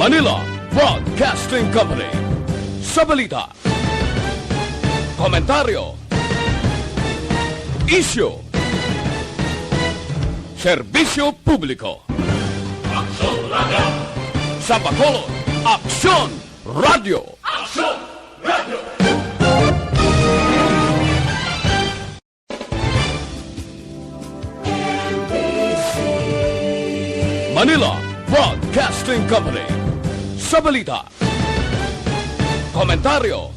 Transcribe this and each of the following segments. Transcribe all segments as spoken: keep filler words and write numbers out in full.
Manila Broadcasting Company. Sa balita, komentaryo, isyu, serbisyo publiko. Aksyon Radio. Sa Bacolod, Aksyon Radio. Aksyon Radio. Manila Broadcasting Company. Sa balita, komentaryo,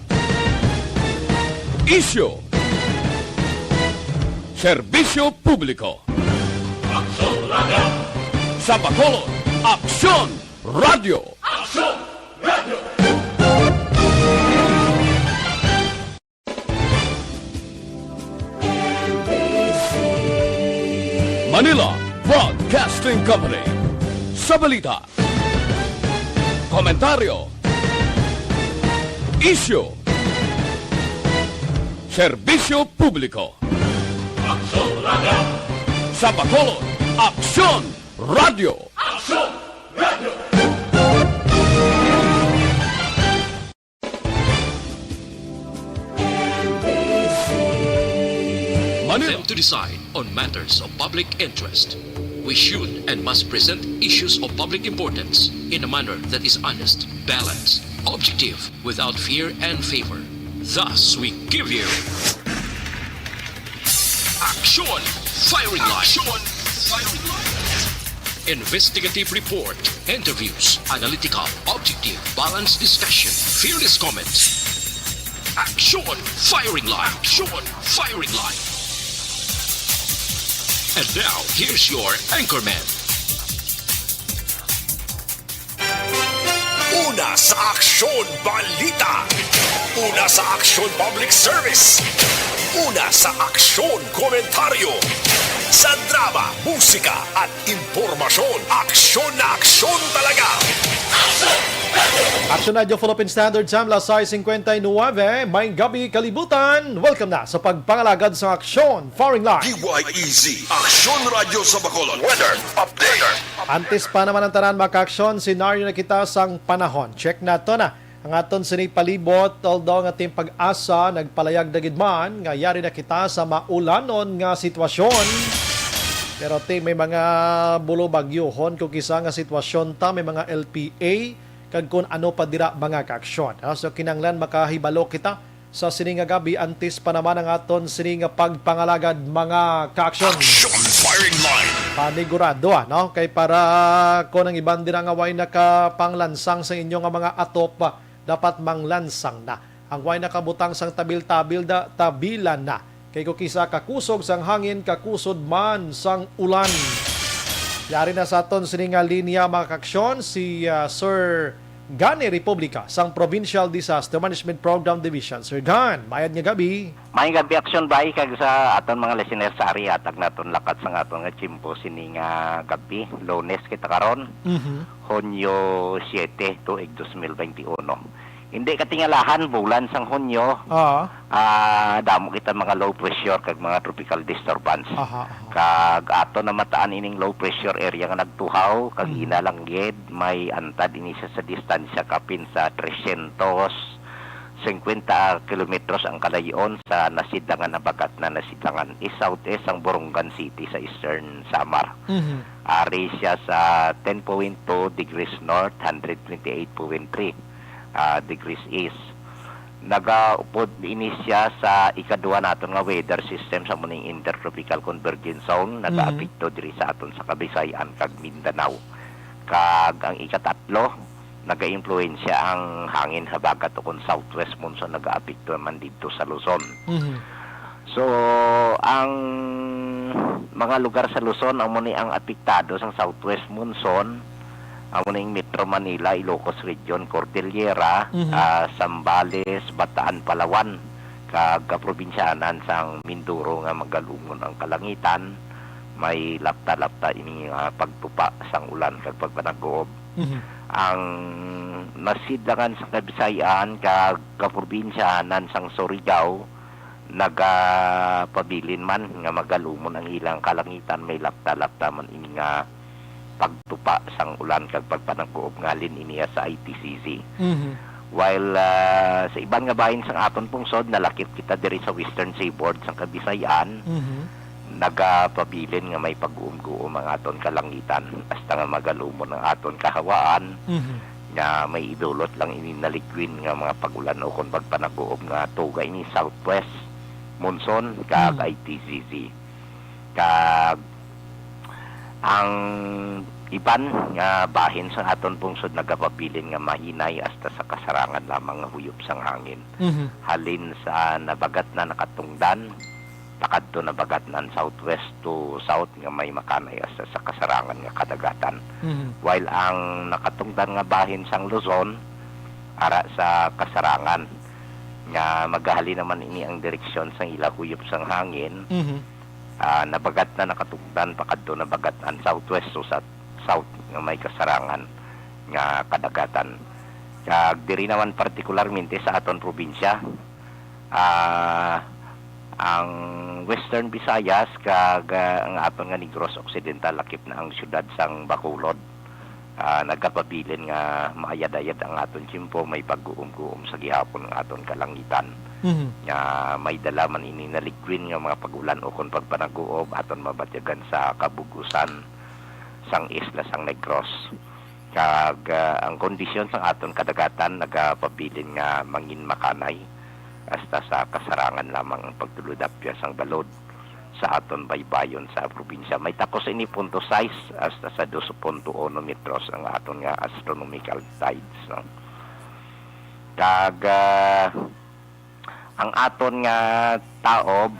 isyu, serbisyo publiko. Aksyon Radio. Sa Bacolod, Aksyon Radio. Aksyon Radio. Manila Broadcasting Company. Sa balita, komentaryo, isyu, serbisyo publiko. Aksyon Radio. Sa Bacolod, Aksyon Radio. Aksyon Radio. Manila. Them to decide on matters of public interest. We should and must present issues of public importance in a manner that is honest, balanced, objective, without fear and favor. Thus, we give you Action Firing Line. Action Firing Line. Investigative report, interviews, analytical, objective, balanced discussion, fearless comments. Action Firing Line. Action Firing Line. And now, here's your anchorman. Una sa aksyon, balita. Una sa aksyon, public service. Una sa aksyon, komentaryo. Sa drama, musika, at impormasyon, aksyon na aksyon talaga. Action Radio Philippine Standard Time, las sais cincuenta y nueve. Maayong gabi, kalibutan. Welcome na sa pagpangalagad sa Aksyon Firing Line. D Y E Z, Aksyon Radio sa Bacolod. Weather update. Antes pa naman ang tanan, mga kaaksyon, senaryo na kita sang panahon. Check nato na ang aton sini palibot, although nga Team Pag-asa nagpalayag na gid man nga yari na kita sa maulanon nga sitwasyon. Pero ti may mga bulo bagyohon kung kisa nga sitwasyon ta, may mga L P A, kag kun ano pa dira, mga kaaksyon. Ah, so kinahanglan makahibalo kita sa sini nga gabi, antes pa naman ang aton sini nga pagpangalagad, mga kaaksyon. Action Firing Line. Panigurado, ah, no? Kay para kon ang iban dira nga way nakapanglansang sa inyo nga mga atop, ah, dapat manglansang na. Ang way nakabutang sang tabil-tabil da, tabilan na. Kay kung kisa kakusog sang hangin, kakusog man sang ulan. Yari na sa aton sini nga linya, mga kaaksyon, si, ah, Sir Gani Republica sang Provincial Disaster Management Program Division. Sir Gan, mayad nga gabi. May gabi, Aksyon Bay, kag sa aton mga listeners sa ari, hatag naton lakat sang aton nga tiyempo sini nga gabi. Lunes kita karon, Mhm. Hunyo siete, tuig dos mil benti uno. Hindi katingalahan, bulan sang Hunyo, Ah. ah, damo kita mga low pressure kag mga tropical disturbance. Aha, aha. Kag ato na mataan ining low pressure area nga nagtuhaw, kag Mm. ina lang gid, may antad ini siya sa distansya kapin sa tresyentos singkwenta kilometros ang kalayon sa nasidlangan, habagat na nasidlangan. East-southeast ang Borongan City sa Eastern Samar. Mhm. Ari siya sa ten point two degrees north, hundred twenty-eight point three, ah, degrees east. Nagaupod ini siya sa ikadua naton nga weather system, sa muning Intertropical Convergence Zone. Mhm. Nagaapekto diri sa aton sa Kabisayan kag Mindanao. Kag ang ikatatlo, nagaimpluwensya ang hangin habagat ukon southwest monsoon, nagaapekto man didto sa Luzon. Mhm. So, ang mga lugar sa Luzon, amo ni ang apektado sang southwest monsoon, amo ni ang Metro Manila, Ilocos Region, Cordillera, Mhm. ah, Zambales, Bataan, Palawan, kag kaprobinsyanan sang Mindoro nga magalumon ang kalangitan, may lapta-lapta ini nga pagtupa sang ulan kag pagpanag-uob. Mhm. Ang nasidlangan sa Kabisayan kag kaprobinsyanan sang Surigao, nagapabilin man nga magalumon ang ilang kalangitan, may lapta-lapta man ini nga pagtupa sang ulan kag pagpanag-uob ngalin iniya sa I T C Z. Mhm. While, ah, sa iban nga bahin sang aton pungsod, nalakip kita diri sa Western Seaboard sang Kabisayan, Mhm. nagapabilin nga may pag-uom-guom ang aton kalangitan, hasta nga magalumon ang aton kahawaan, Mhm. nga may idulot lang ini naligwin nga mga pag-ulan ukon pagpanag-uob nga tuga ini southwest monsoon kag Mm. I T C Z. Kag ang iban nga bahin sang aton pungsod nagapabilin nga mahinay hasta sa kasarangan lamang nga huyop sang hangin. Mhm. Halin sa nabagat na nakatungdan, pakadto nabagat na southwest to south nga may makanay hasta sa kasarangan nga kadagatan. Mhm. While ang nakatungdan nga bahin sang Luzon, ara sa kasarangan, nga magahalin naman ini ang direksyon sang ila huyop sang hangin, Mhm. ah, nabagat na nakatungdan pakadto nabagat an southwest to sa south nga may kasarangan nga kadagatan. Kag diri naman partikularmente sa aton probinsya, ah, ang Western Visayas kag, ah, ang aton nga Negros Occidental, lakip na ang siyudad sang Bacolod, ah, nagapabilin nga maayad-ayad ang aton tiyempo, may pag-uom-guom sa gihapon nga aton kalangitan. Mhm. Nga may dala man ini naligwin nga mga pag-ulan ukon pagpanag-uob aton mabatyagan sa kabug-usan sang isla sang Negros. Kag, ah, ang kondisyon sang aton kadagatan nagapabilin nga mangin makanay, hasta sa kasarangan lamang ang pagtulod-apya sang balod sa aton baybayon sa probinsya. May takos ini punto sais hasta sa dos punto uno metros ang aton nga astronomical tides, no? Kag, ah, ang aton nga taob,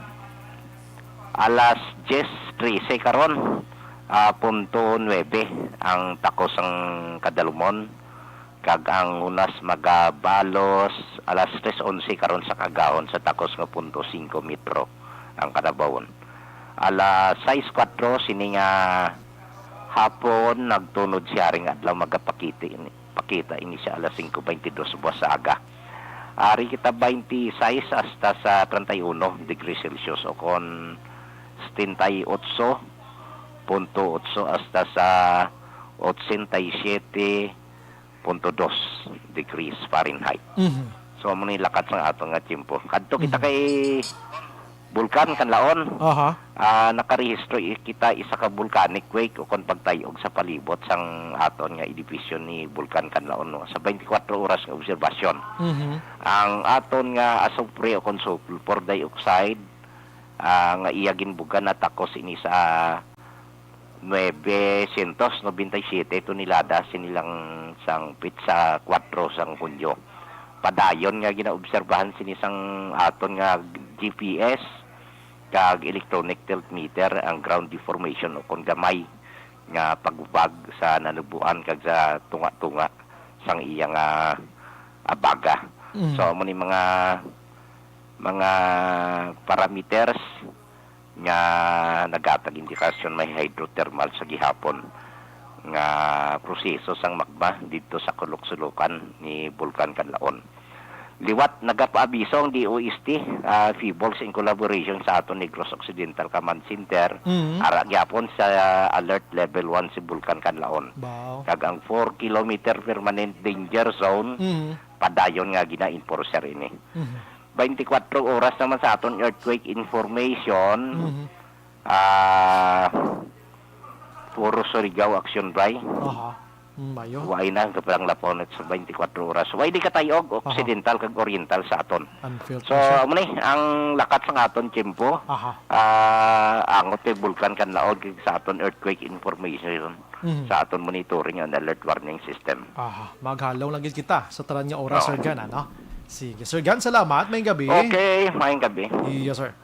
alas diyes trese karon, ah, punto nuebe ang takos sang kadalumon, kag ang hunas magabalos alas tres onse karon sa kaagahon sa takos nga punto singko metro ang kadabawon. Alas sais kuwatro sini nga hapon, nagtunod si Haring Adlaw, magapakita ini, pakita ini sa alas singko baynte dos buwas sa aga. Ari kita baynte sais hasta sa treinta y uno degrees Celsius, o kon setenta y ocho punto ocho hasta sa ochenta y siete punto dos degrees Fahrenheit. Mhm. So, amo ni lakat sang aton nga tiyempo. Kadto kita Mhm. kay Bulkan Kanlaon. Aha. Ah, nakarehistro i-, kita isa ka volcanic wake o kon pagtay-og sa palibot sang aton nga edipisyo ni Bulkan Kanlaon, no, sa twenty-four oras nga obserbasyon. Mhm. Ang aton nga asupre o kon sulfur dioxide, ah, nga iya ginbuga natakos ini sa nuebe sientos nobenta y siete tonelada sini lang sang petsa kuwatro sang Hunyo. Padayon nga ginaobserbahan sini sang aton nga G P S kag electronic tilt meter ang ground deformation o kon gamay nga pagubag sa nanuboan kag sa tunga-tunga sang iya nga abaga. Mm. So, amo ni mga, mga parameters nga naghatag indikasyon may hydrothermal sa gihapon nga proseso sang magma didto sa kulok-sulokan ni Bulkan Kanlaon. Liwat nagapaabiso ang D O S T, ah, Phoebos in collaboration sa aton Negros Occidental Command Center, Mm. ara gyapon sa alert level one si Bulkan Kanlaon. Wow. Kag ang four kilometer permanent danger zone, Mm. padayon nga gina-enforcer ini. Mhm. Twenty-four oras naman sa aton earthquake information, Mhm. ah, puro Surigao action by. Aha. Mm, mayo. Wa na ang kapalang laponit sa twenty-four oras. Wa di katayog, Aha. Occidental kag Oriental sa aton. Unfiltered So, siya. amo ni, ang lakat sang aton tiyempo, Aha. ah, angot kay Bulkan Kanlaon kag sa aton earthquake information, Mhm. sa aton monitoring and alert warning system. Aha. Maghalong lang gid kita sa tanan nga oras, Oo. Sir Gan, ano? Sige, Sir Gan, salamat. Maayong gabi. Okay, maayong gabi. Yes, sir.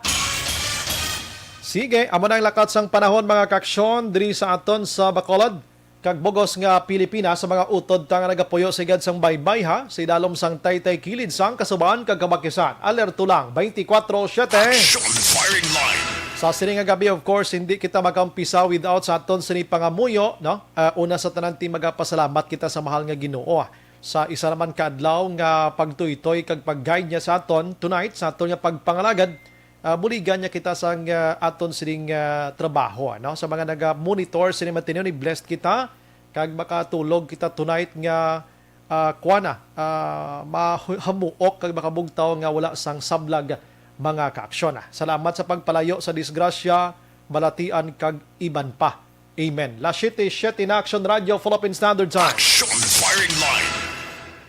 Sige, amo na ang lakat sang panahon, mga kaaksyon, diri sa aton sa Bacolod kag bugos nga Pilipinas, sa mga utod ta nga nagapuyo sa igad sang baybay, ha, sa idalom sang taytay kilid sang kasuban kag kamakisan. Alerto lang, twenty-four seven. Action Firing Line. Sa sini nga gabi, of course, hindi kita magaumpisa without sa aton sini pangamuyo, no? Ah, una sa tanan, ti, magapasalamat kita sa mahal nga Ginoo, ah, sa isa naman ka adlaw nga pagtuytoy kag pag-guide niya sa aton tonight, sa aton nga pagpangalagad ah, buligan niya kita sang, ah, aton sining, ah, trabaho, ano? Sa mga naga-monitor sini, matinyo ni blessed kita kag makatulog kita tonight nga, ah, kuana, ah, mahamuok kag makabugtaw nga wala sang sablag, mga kaaksyon. Salamat sa pagpalayo sa disgrasya, balatian kag iban pa. Amen. Las siete siete na, Aksyon Radio, Philippine Standard Time. Action Firing Line.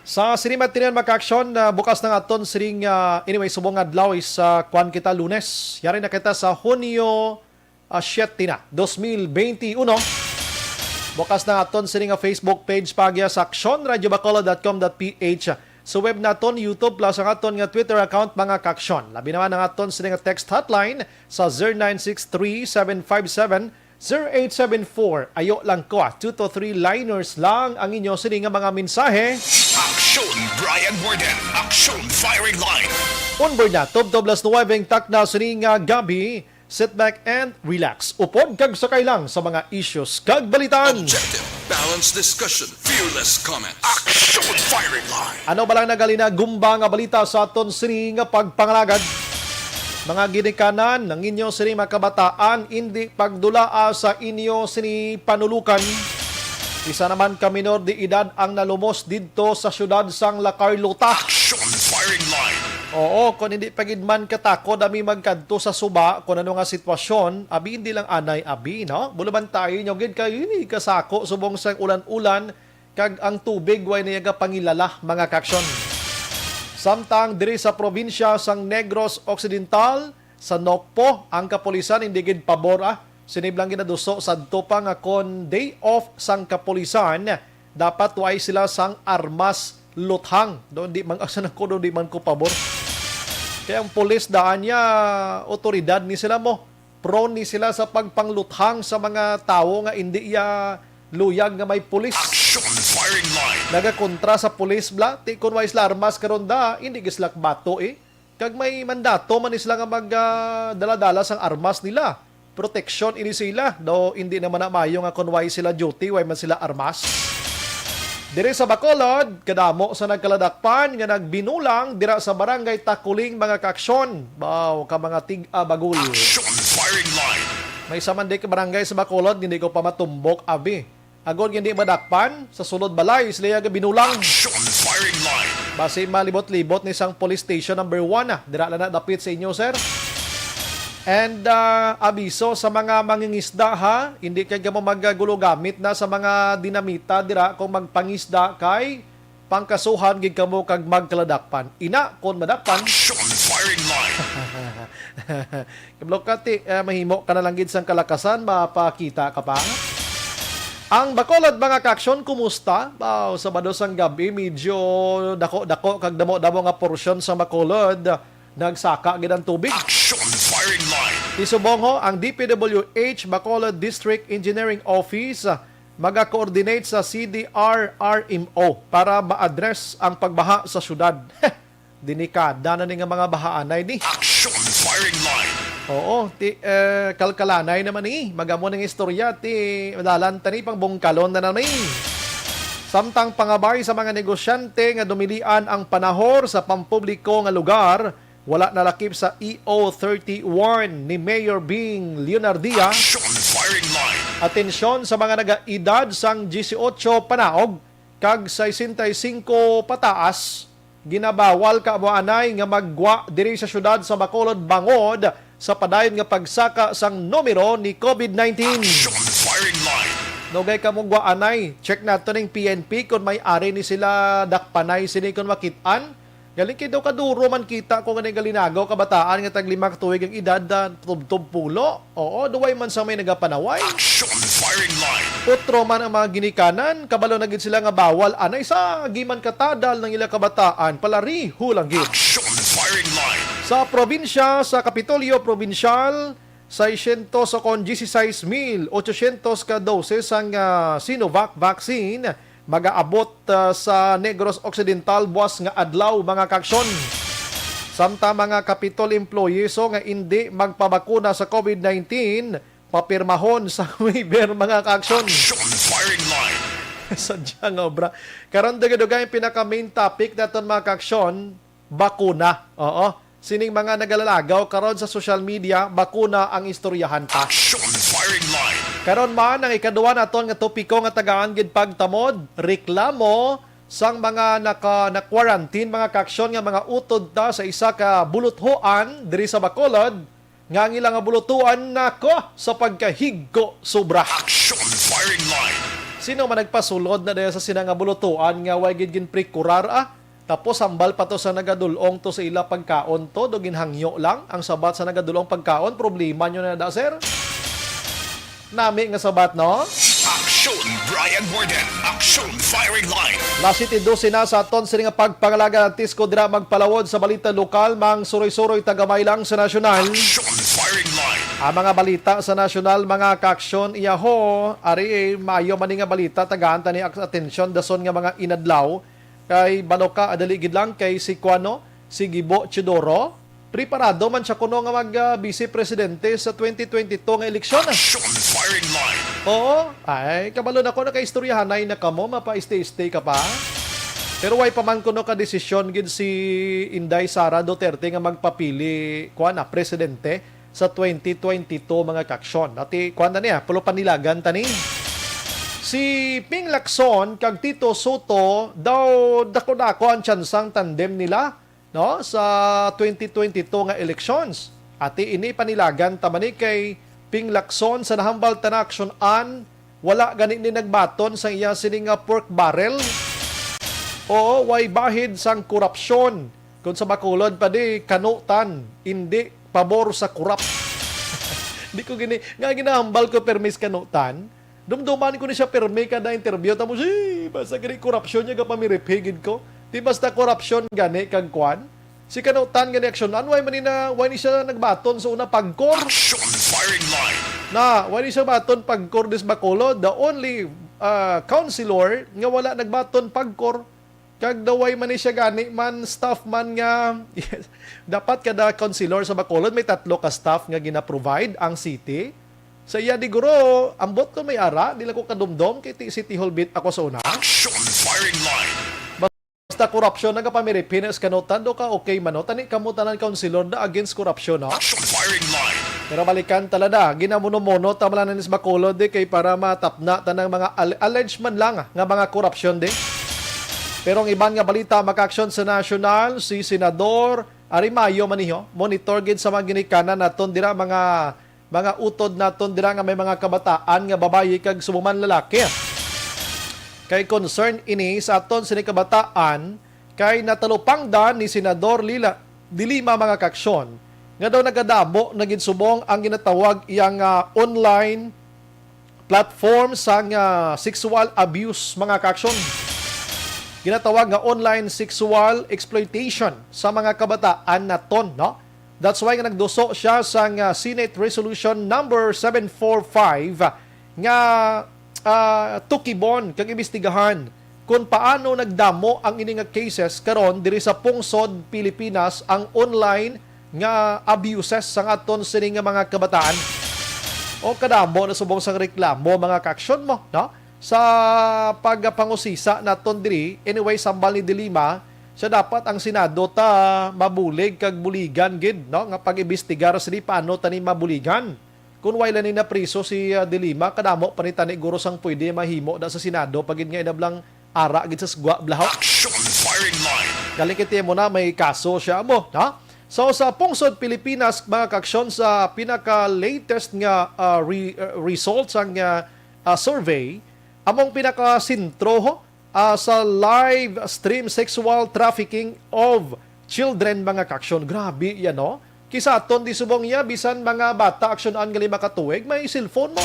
Sa sini, matinyo, mga kaaksyon, ah, bukas na nga aton sining, ah, anyway, subong adlaw is, ah, kwan kita, Lunes. Yari na kita sa Hunyo, ah, siete na, dos mil benti uno. Bukas na aton sining, ah, Facebook page, pagya sa action radio bacolod dot com dot P H. Sa web naton, YouTube, plus ang aton nga Twitter account, mga kaaksyon. Labi naman ang aton sining, ah, text hotline sa zero nine six three seven five seven zero eight seven four. Ayo lang ko, ah, two to three liners lang ang inyo sini nga mga mensahe. Action Brian Warden, Action Firing Line. Onboard na, tubtob las nuwebe ang takna sini nga gabi. Sit back and relax. Upod kag sakay lang sa mga issues kag balitan. Objective, balanced discussion, fearless comment. Action Firing Line. Ano ba lang nagalina gumba nga balita sa aton sini nga pagpangalagad? Mga ginikanan, ang inyo sini mga kabataan, indi pagdulaa sa inyo sini panulukan. Isa naman ka minor de edad ang nalumos didto sa siyudad sang La Carlota. Action Firing Line. Oo, kung hindi pa gid man katakod ami magkadto sa suba, kung ano nga sitwasyon, abi, hindi lang anay, abi, no? Bulabantayi nyo gid kay, uy, kasako subong sang ulan-ulan, kag ang tubig way na nagapangilala, mga kaaksyon. Samtang diri sa probinsya sang Negros Occidental, sa Nocpo, ang kapulisan hindi gid pabor, ah. Sini bala ang ginaduso sadto pa nga kon day off sang kapulisan, dapat way sila sang armas luthang. Do, di man, asa na ko, do, di man ko pabor. Kay ang pulis daan niya, otoridad ni sila mo. Prone ni sila sa pagpangluthang sa mga tawo nga indi iya luyag nga may pulis. Action Firing Line. Nagakontra sa pulis bala, ti kon way sila armas karon da, hindi gid sila bato, eh. Kag may mandato man ni sila nga mag, ah, dala-dala sang armas nila. Proteksyon ini sila, daw hindi naman na maayo nga kon way sila duty, way man sila armas. Diri sa Bacolod, kadamo sa nagkaladakpan nga nagbinulang dira sa Barangay Takuling, mga kaaksyon. Baw, ka mga tig-a bagul. Action Firing Line. May isa man di ka barangay sa Bacolod, hindi ko pa matumbok, abi. Agod nga hindi madakpan, sa sulod balay sila iya gabinulang. Action Firing Line. Basi malibot-libot ni sang police station number one, ah. Dira lang na dapit sa inyo, sir. And, ah, abiso sa mga mangingisda, ha, hindi kay kamo magagulo gamit na sa mga dinamita dira kung magpangisda kay pangkasuhan gid kamo kag magkaladakpan. Ina, kon madakpan. Action Firing Line. Kablo ka, ti, eh, mahimo ka na lang gid sang kalakasan, mapakita ka pa. Ang Bacolod, mga kaaksyon, kumusta? Baw, Sabado sang gabi, medyo dako-dako kag damo-damo nga porsyon sa Bacolod nagsaka gid ang tubig. Action Firing Line. Isubong ho, ang D P W H Bacolod District Engineering Office, ah, maga-coordinate sa C D R R M O para ma-address ang pagbaha sa syudad. Delikada na ni nga mga bahaanay ni. Action Firing Line. Oo, ti, eh, kalkalanay naman ni. Magamo ning istorya, ti, dalan ta ni, pangbungkalon na naman ni. Samtang pangabay sa mga negosyante nga dumilian ang panahor sa pampubliko nga lugar, wala nalakip sa E O thirty-one ni Mayor Bing Leonardia. Action Firing Line. Atensyon sa mga nagaedad sang dieciocho panaog kag sesenta y cinco pataas, ginabawal kamo anay nga maggwa diri sa siyudad sa Bacolod bangod sa padayon nga pagsaka sang numero ni COVID nineteen. Action Firing Line. Dugay kamo gwa anay, check nato ning P N P kung may ari ni sila dakpanay sini kung makit-an. Galing kay daw kaduro man kita ko nga nagalinagaw kabataan nga tag lima ka tuig ang edad, ah, tubtob pulo. Oo, duway man sa may nagapanaway. Action Firing Line. Utro man ang mga ginikanan, kabalo na gid sila nga bawal anay sa giman katadal ng ila kabataan, palariho lang gid. Action Firing Line. Sa probinsya, sa Kapitolyo Probinsyal, seiscientos o kon dieciséis mil ochocientos ka doses ang, ah, Sinovac vaccine magaabot, ah, sa Negros Occidental buwas nga adlaw, mga kaaksyon. Samtang mga Kapitol employees nga indi magpabakuna sa COVID nineteen, papirmahon sa waiver, mga kaaksyon. Action Firing Line. Sadya nga obra. Karon, dugay-dugay ang pinaka-main topic naton, mga kaaksyon, bakuna. Oo. Sining mga nagalalagaw karon sa social media, bakuna ang istoryahan pa. Action Firing Line. Karon man, ang ikaduha naton nga topiko nga tagaan gid pagtamod, reklamo sang mga naka, na-quarantine, mga kaaksyon, nga mga utod ta sa isa ka buluthoan diri sa Bacolod, nga ang ila nga bulutuan nako sa pagkahigko sobra. Action Firing Line. Sino man nagpasulod na daya sa sina nga bulutuan nga way gid ginprekurar, ah? Tapos hambal pa to sa nagadulong to sa ila pagkaon to, do ginhangyo lang ang sabat sa nagadulong pagkaon, problema nyo na da, sir? Nami nga sabat, no? Action Brian Warden. Action Firing Line. Las siyete dose na sa aton sini nga pagpangalaga, Tisco dira magpalawod sa balita lokal, mang suroy-suroy tagamay lang sa nasyonal. Action Firing Line. Ang mga balita sa nasyonal, mga kaaksyon, iyaho, ari, eh, maayo man ni nga balita, tagaan ta ni ak-, atensyon, dason nga mga inadlaw, kay balo ka, adali gid lang, kay si kuano, si Gibo Teodoro, preparado man siya kuno nga mag, ah, vice presidente sa twenty twenty-two nga eleksyon. Action Firing Line. Oo, ay, kabalo na ko, nakaistoryahanay na kamo, mapa-stay-stay ka pa. Pero way pa man kuno ka desisyon gid si Inday Sara Duterte nga magpapili, kuan na, presidente sa twenty twenty-two, mga kaaksyon. Ati, kuan na niya, pulo panilagan tani. Si Ping Lacson kag Tito Soto daw dako-dako ang tsansang tandem nila, no, sa twenty twenty-two nga elections. Ati, ini panilagan ta man ni kay Ping Lacson sa nahambal ta na aksyon-an, wala gani ni nagbaton sang iya sini nga pork barrel. Oo, way bahid sang korupsyon. Kung sa Bacolod pa di, kanutan, indi pabor sa korap. Di ko gini, nga ginahambal ko permis kanutan. Dumduman ko ni siya permi kada interview. Tapos, eh, basta gani korupsyon niya, gapamiriphi gid ko. Di basta korupsyon gani kag kwan. Si kanutan gani aksyonan, why man ni na, why ni siya nagbaton sa una pagkor? Action Firing Line. Na, why ni siya baton pagkor dis Bacolod? The only, ah, councilor nga wala nagbaton pagkor, kag the why man ni siya gani man, staff man nga, yes, dapat kada councilor sa Bacolod may tatlo ka staff nga gina-provide ang city. Sa iya di guro, ambot ko may ara, di lang ko kadumdom kay ti-, City Hall beat ako sa una. Action Firing Line. Basta korupsyon, nagapamiripin sa kanutan, do ka okay man, no? Tani kamo tanan councilor na against korupsyon, no? Action Firing Line. Pero balikan talaga, ginamuno-muno ta man lang sa Bacolod, di kay para matapna tanang mga al-, alleged man lang nga mga korupsyon, di. Pero ang iban nga balita, makaaksyon sa nasyonal, si Senador Arimayo Maniho, monitor gid sa mga ginikanan naton dira, mga mga utod naton dira nga may mga kabataan nga babayi kag subong man lalaki. Kay concern ini sa aton sini kabataan, kay natalupangdan ni Senador Lila, De Lima, mga kaaksyon, nga daw nagadamo na gid subong ang ginatawag iyang, ah, online platform sang, ah, sexual abuse, mga kaaksyon. Ginatawag nga online sexual exploitation sa mga kabataan naton, no? That's why nga nagduso siya sang, ah, Senate Resolution Number seven four five nga, ah, tukibon kag imbestigahan kung paano nagdamo ang ini nga cases karon diri sa pungsod Pilipinas, ang online nga abuses sang aton sini nga mga kabataan. O kadamo na subong sang reklamo, mga kaaksyon mo, no? Sa pagpangusisa naton diri, anyway, sambal ni De Lima, siya dapat ang Senado ta mabulig kag buligan gid, no, nga pag-imbestigar sini paano tani mabuligan. Kung wala ni napriso si, ah, De Lima, kadamo pa ni tani guro sang pwede mahimo da sa Senado pa gid nga inablang ara gid sa sugwa, blaho. Action Firing Line. Galing kay mo na may kaso siya mo, ha? So, sa pungsod Pilipinas, mga kaaksyon, sa pinaka-latest nga, ah, re-, ah, result sang, ah, ah, survey, among pinakasentro, ho, ah, sa live stream sexual trafficking of children, mga kaaksyon. Grabe yan, no? Kisa aton di subong niya, bisan mga bata aksyonan nga lima ka tuig, may cellphone mo.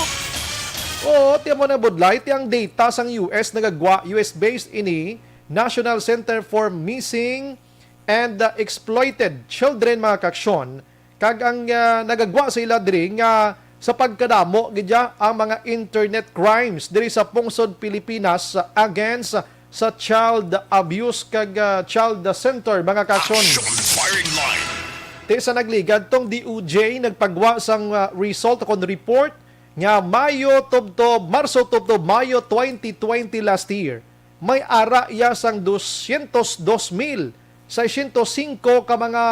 Oo, tiyan mo na budlay, ti ang data sang U S nagagwa, U S-based ini, National Center for Missing and, uh, Exploited Children, mga kaaksyon, kag ang, uh, nagagwa sa ila diri nga sa pagkadamo gid ya ang mga internet crimes diri sa pungsod Pilipinas against sa child abuse kag, ah, child center, mga kaaksyon. Action Firing Line. Ti sa nagligad tong D O J nagpagwa sang, ah, result kon report nga Mayo tubtob, Marso tubtob Mayo twenty twenty last year, may ara iya sang dosyentos dos mil Seiscientos singko ka mga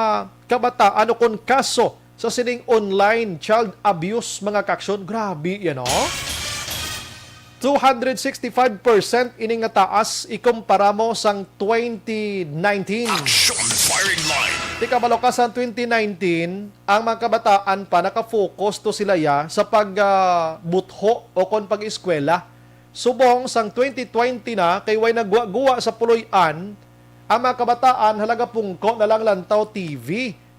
kabataan o kon kaso sa sining online child abuse, mga kaaksyon. Grabe yan, oh. Two hundred sixty-five percent ini nga taas ikumpara mo sang twenty nineteen. Action Firing Line. Ti kabalo ka, sang twenty nineteen, ang mga kabataan pa nakafocus to sila ya sa pag, ah, butho o kon pag-eskwela. Subong sang twenty twenty na, kay way nagguwa-guwa sa puloy-an, ang mga kabataan halagapungko na lang lantaw T V.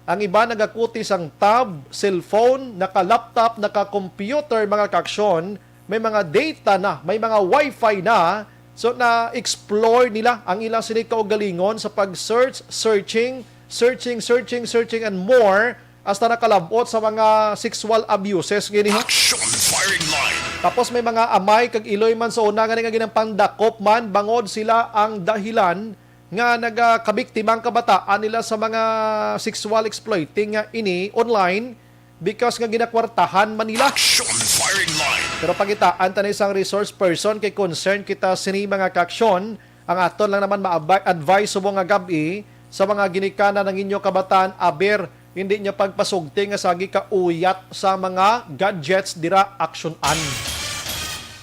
Ang iba nagakuti sang tab, cellphone, naka-laptop, naka-computer, mga kaaksyon, may mga data na, may mga wifi na. So, na-explore nila ang ilang sini kaugalingon sa pag-search, searching, searching, searching, searching, and more, hasta nakalabot sa mga sexual abuses gini, ha? Action Firing Line. Tapos may mga amay kag iloy man sa una nga nga ginapangdakop man bangod sila ang dahilan nga nagakabiktima ang kabataan nila sa mga sexual exploiting nga ini online because nga ginakwartahan man nila. Action Firing Line. Pero pangitaan ta na isang resource person kay concern kita sini, mga kaaksyon. Ang aton lang naman ma-advise subong nga gab-i sa mga ginikanan ang inyo kabataan, aber, hindi niya pagpasugti nga sagi ka uyat sa mga gadgets dira, aksyon-an.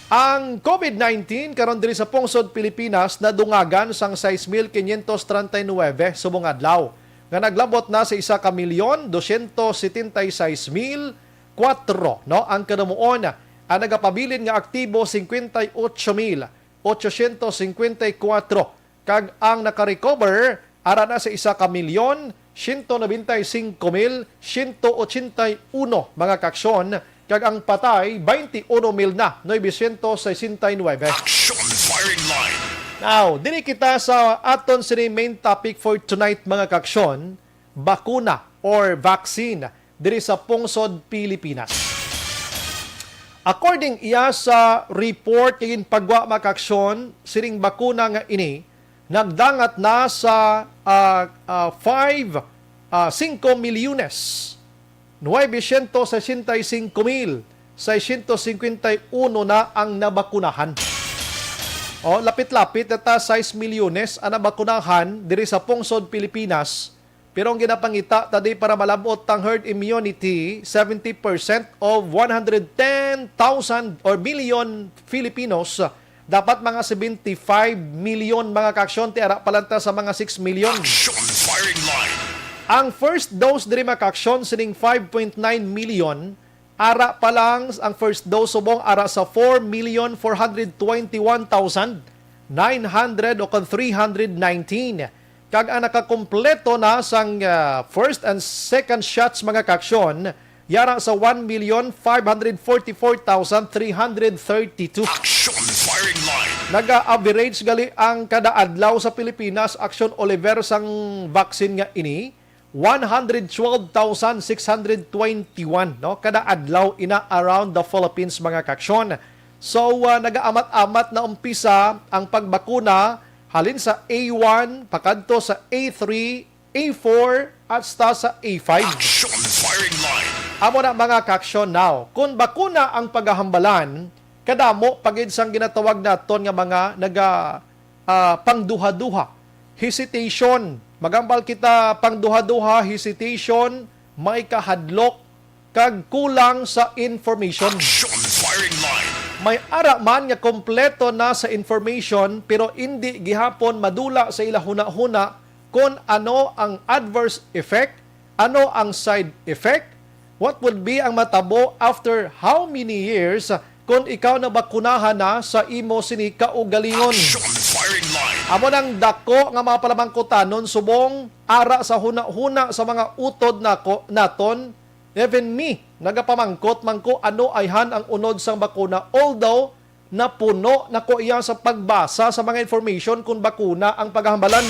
Ang covid nineteen karon diri sa pungsod Pilipinas nadungagan sang sais mil quinientos treinta y nuebe subong adlaw, nga naglabot na sa isa ka milyon dosyentos setenta y seis mil kuwatro, no, ang kadumuon. Ang nagapabilin nga aktibo, cincuenta y ocho mil ochocientos cincuenta y cuatro, kag ang naka-recover ara na sa isa ka milyon, siyento nobenta y singko mil siyento ochenta y uno, mga kaaksyon, kag ang patay, baynte uno mil na nobesyentos sesenta y nuebe. Action Firing Line. Now, diri kita sa aton sini main topic for tonight, mga kaaksyon, bakuna or vaccine diri sa pungsod Pilipinas. According iya sa report nga ginpagwa, mga kaaksyon, sining bakuna nga ini nagdangat na sa, ah, ah, five, ah, cinco milyones novecientos sesenta y cinco mil seiscientos cincuenta y uno na ang nabakunahan. O, lapit-lapit na ta sais milyones ang nabakunahan diri sa pungsod Pilipinas. Pero ang ginapangita ta di para malab-ot ang herd immunity, seventy percent of one hundred ten thousand or million Filipinos, dapat mga seventy-five million, mga kaaksyon, ti ara pa lang ta sa mga six million. Action Firing Line. Ang first dose diri, mga kaaksyon, sining five point nine million, ara pa lang ang first dose subong ara sa four million four hundred twenty-one thousand nine hundred o kon three hundred nineteen. Kag ang nakakumpleto na sang, ah, first and second shots, mga kaaksyon, yara sa one million five hundred forty-four thousand three hundred thirty-two. Action Firing Line. Naga-average gali ang kada adlaw sa Pilipinas, Action Oliver, sang vaccine nga ini, one hundred twelve thousand six hundred twenty-one, no, kada adlaw ina around the Philippines, mga kaaksyon. So, ah, nagaamat-amat na umpisa ang pagbakuna halin sa A one pakadto sa A three, A four, hasta sa A five. Action Firing Line. Amo na, mga kaaksyon, now, kung bakuna ang pagahambalan, kadamo pa gid sang ginatawag naton nga mga naga, ah, pangduha-duha, hesitation. Magambal kita, pangduha-duha, hesitation, may kahadlok, kag kulang sa information. Action Firing Line. May ara man nga kompleto na sa information, pero indi gihapon madula sa ila hunahuna kon ano ang adverse effect, ano ang side effect, what would be ang matabo after how many years kung ikaw nabakunahan na sa imo sini kaugalingon. Action Firing Line. Amo nang dako nga mga palamangkutanon subong ara sa hunahuna sa mga utod nako, naton, even me, nagapamangkot man ko ano ayhan ang unod sang bakuna, although napuno na ko iya sa pagbasa sa mga information kung bakuna ang paghambalan.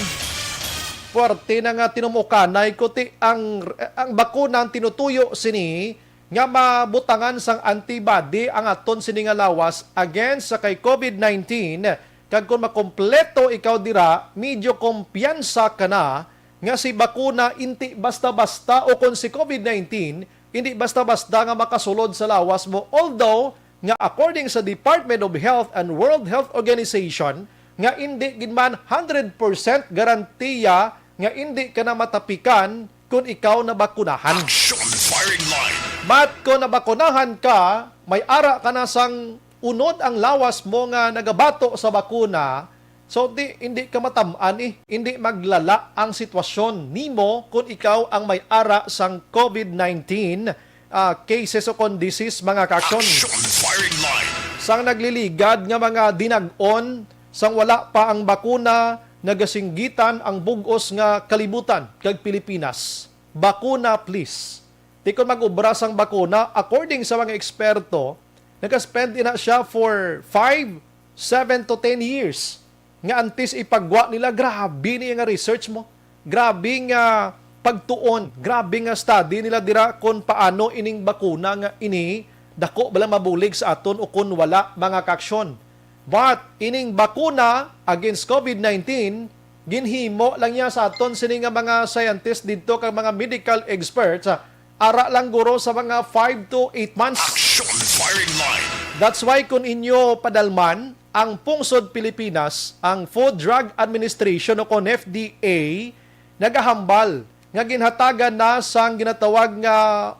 Puwerte na nga tinumukanay ko ti ang, ang bakuna ang tinutuyo sini nga mabutangan sang antibody ang aton sini nga lawas against sa kay covid nineteen, kag kung makompleto ikaw dira, medyo kumpiyansa ka na nga si bakuna indi basta-basta, o kon si covid nineteen indi basta-basta nga makasulod sa lawas mo, although nga according sa Department of Health and World Health Organization nga indi gid man hundred percent garantiya nga indi ka na matapikan kon ikaw nabakunahan. Action Firing Line. But kon nabakunahan ka, may ara ka na sang unod ang lawas mo nga nagabato sa bakuna, so di, hindi ka matam-an eh. Hindi maglala ang sitwasyon nimo kung ikaw ang may ara sang COVID nineteen, ah, cases o kon disease, mga kaaksyon. Action Firing Line. Sang nagliligad nga mga dinag-on, sang wala pa ang bakuna, nagasinggitan ang bug-os nga kalibutan kag Pilipinas. Bakuna, please. Di kon mag-ubra sang bakuna, according sa mga eksperto, nagaspend ina siya for five, seven to ten years. Nga antes ipagwa nila, grabe ni nga research mo. Grabe nga pagtuon, grabe nga study nila dira kon paano ining bakuna nga ini dako bala mabulig sa aton o kon wala, mga kaaksyon. But ining bakuna against COVID nineteen, ginhimo lang niya sa aton sini nga mga scientist didto kag mga medical experts, ah, ara lang guro sa mga five to eight months. Action Firing Line. That's why kung inyo padalman ang pungsod Pilipinas, ang Food Drug Administration o kon F D A nagahambal nga ginhatagan na sang ginatawag nga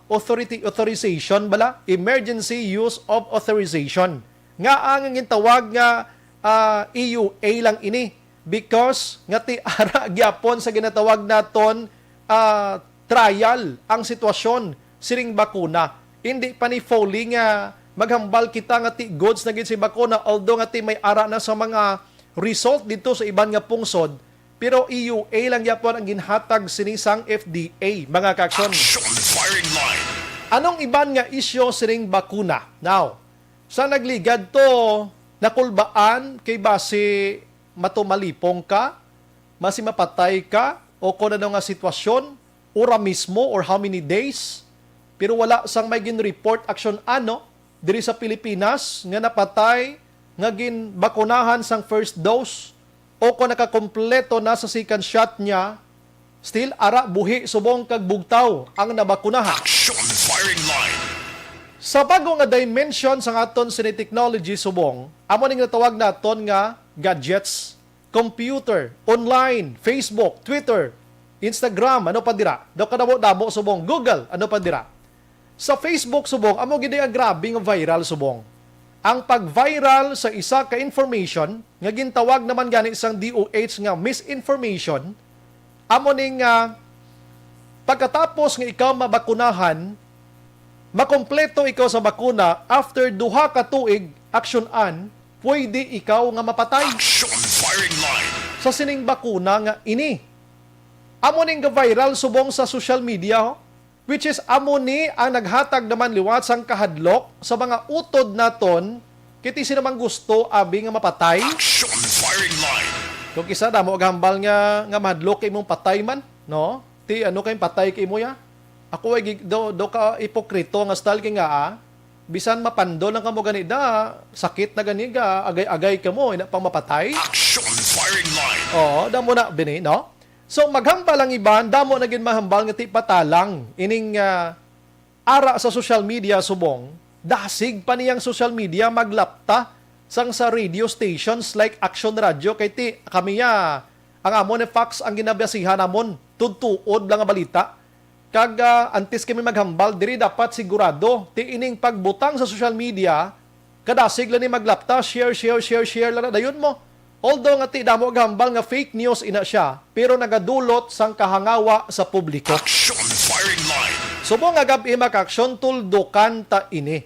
authority, authorization bala, emergency use of authorization. Nga ang gintawag nga, ah, E U A lang ini because nga ti ara gyapon sa ginatawag naton, ah, trial ang sitwasyon sining bakuna. Hindi pa ni fully nga maghambal kita nga ti goods na gid si bakuna, although nga ti may ara na sa mga result dito sa iban nga pungsod, pero E U A lang gyapon ang ginhatag sini sang F D A, mga kaaksyon. Action Firing Line. Anong iban nga isyu sining bakuna? Now, sa nagligad to, nakulbaan kay basi matumalipong ka, basi mapatay ka, o kon ano nga sitwasyon, ura mismo or how many days, pero wala sang may gin-report action ano diri sa Pilipinas nga napatay nga ginbakunahan sang first dose o kon nakakompleto na sa second shot niya, still ara buhi subong kag bugtaw ang nabakunahan. Action Firing Line. Sa bago nga dimension sang aton sini technology subong, amo ning natawag naton nga gadgets, computer, online, Facebook, Twitter, Instagram, ano pa dira? Daw kadamo-damo subong, Google, ano pa dira? Sa Facebook subong, amo gid ang grabe nga viral subong. Ang pag-viral sa isa ka information nga gintawag naman gani sang D O H nga misinformation, amo ning, ah, pagkatapos nga ikaw mabakunahan, makompleto ikaw sa bakuna, after duha ka tuig, aksyon-an, pwede ikaw nga mapatay. Action Firing Line. Sa sining bakuna nga ini. Amo ning ga-viral subong sa social media, ho? Which is, amo ni ang naghatag naman liwat sang kahadlok sa mga utod naton, kay ti sino man gusto abi nga mapatay. Action Firing Line. Kung kisa damo gahambal nga, nga mahadlok kay imong patay man, no? Ti ano kay patay kay mo ya? Ako ay gig-, do, do ka ipokrito nga style kay nga, ah, bisan mapando lang kamo gani da, sakit na gani ga, agay-agay kamo, ina pang mapatay. Action Firing Line. Oo, damo na bini, no? So, maghambal ang iban, damo na gid mahambal nga ti patalang ining, ah, ara sa social media subong, dasig pa niyang social media maglapta sang sa radio stations like Action Radio kay ti kami ya ang amo ni facts ang ginabasihan namon, tudtuod lang nga balita. Kag, ah, antes kami maghambal diri, dapat sigurado ti ining pagbutang sa social media, kadasig lang ni maglapta, share, share, share, share lang na dayon mo. Although nga ti damo gahambal nga fake news ina siya, pero nagadulot sang kahangawa sa publiko. Action Firing Line. Subong nga gab-i, mga kaaksyon, tuldukan ta ini.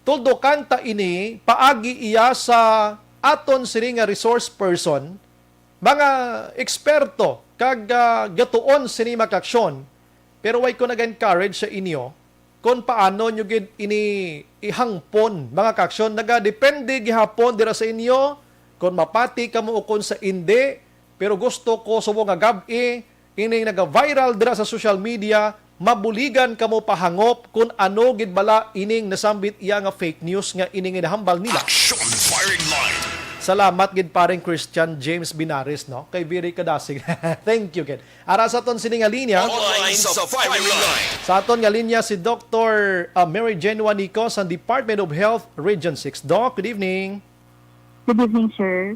Tuldukan ta ini, paagi iya sa aton sini nga resource person, mga eksperto kag, ah, gatuon sini, mga kaaksyon, pero way ko nag-encourage sa inyo kon paano nyo gid ini ihangpon, mga kaaksyon. Nagadepende gihapon dira sa inyo kon mapati kamo o kon sa indi, pero gusto ko subong nga gab-i ining naga-viral dira sa social media, mabuligan kamo pahangop kon ano gid bala ining nasambit iya nga fake news nga ining ginahambal nila. Action Firing Line. Salamat gid, paring Christian James Binares, no? Kay very kadasig. Thank you gid. Ara sa aton sini nga linya. Online sa Firing Line. Sa aton nga linya si Doktor, ah, Mary Jane Juanico sa Department of Health, Region six. Doc, good evening. Good evening, sir.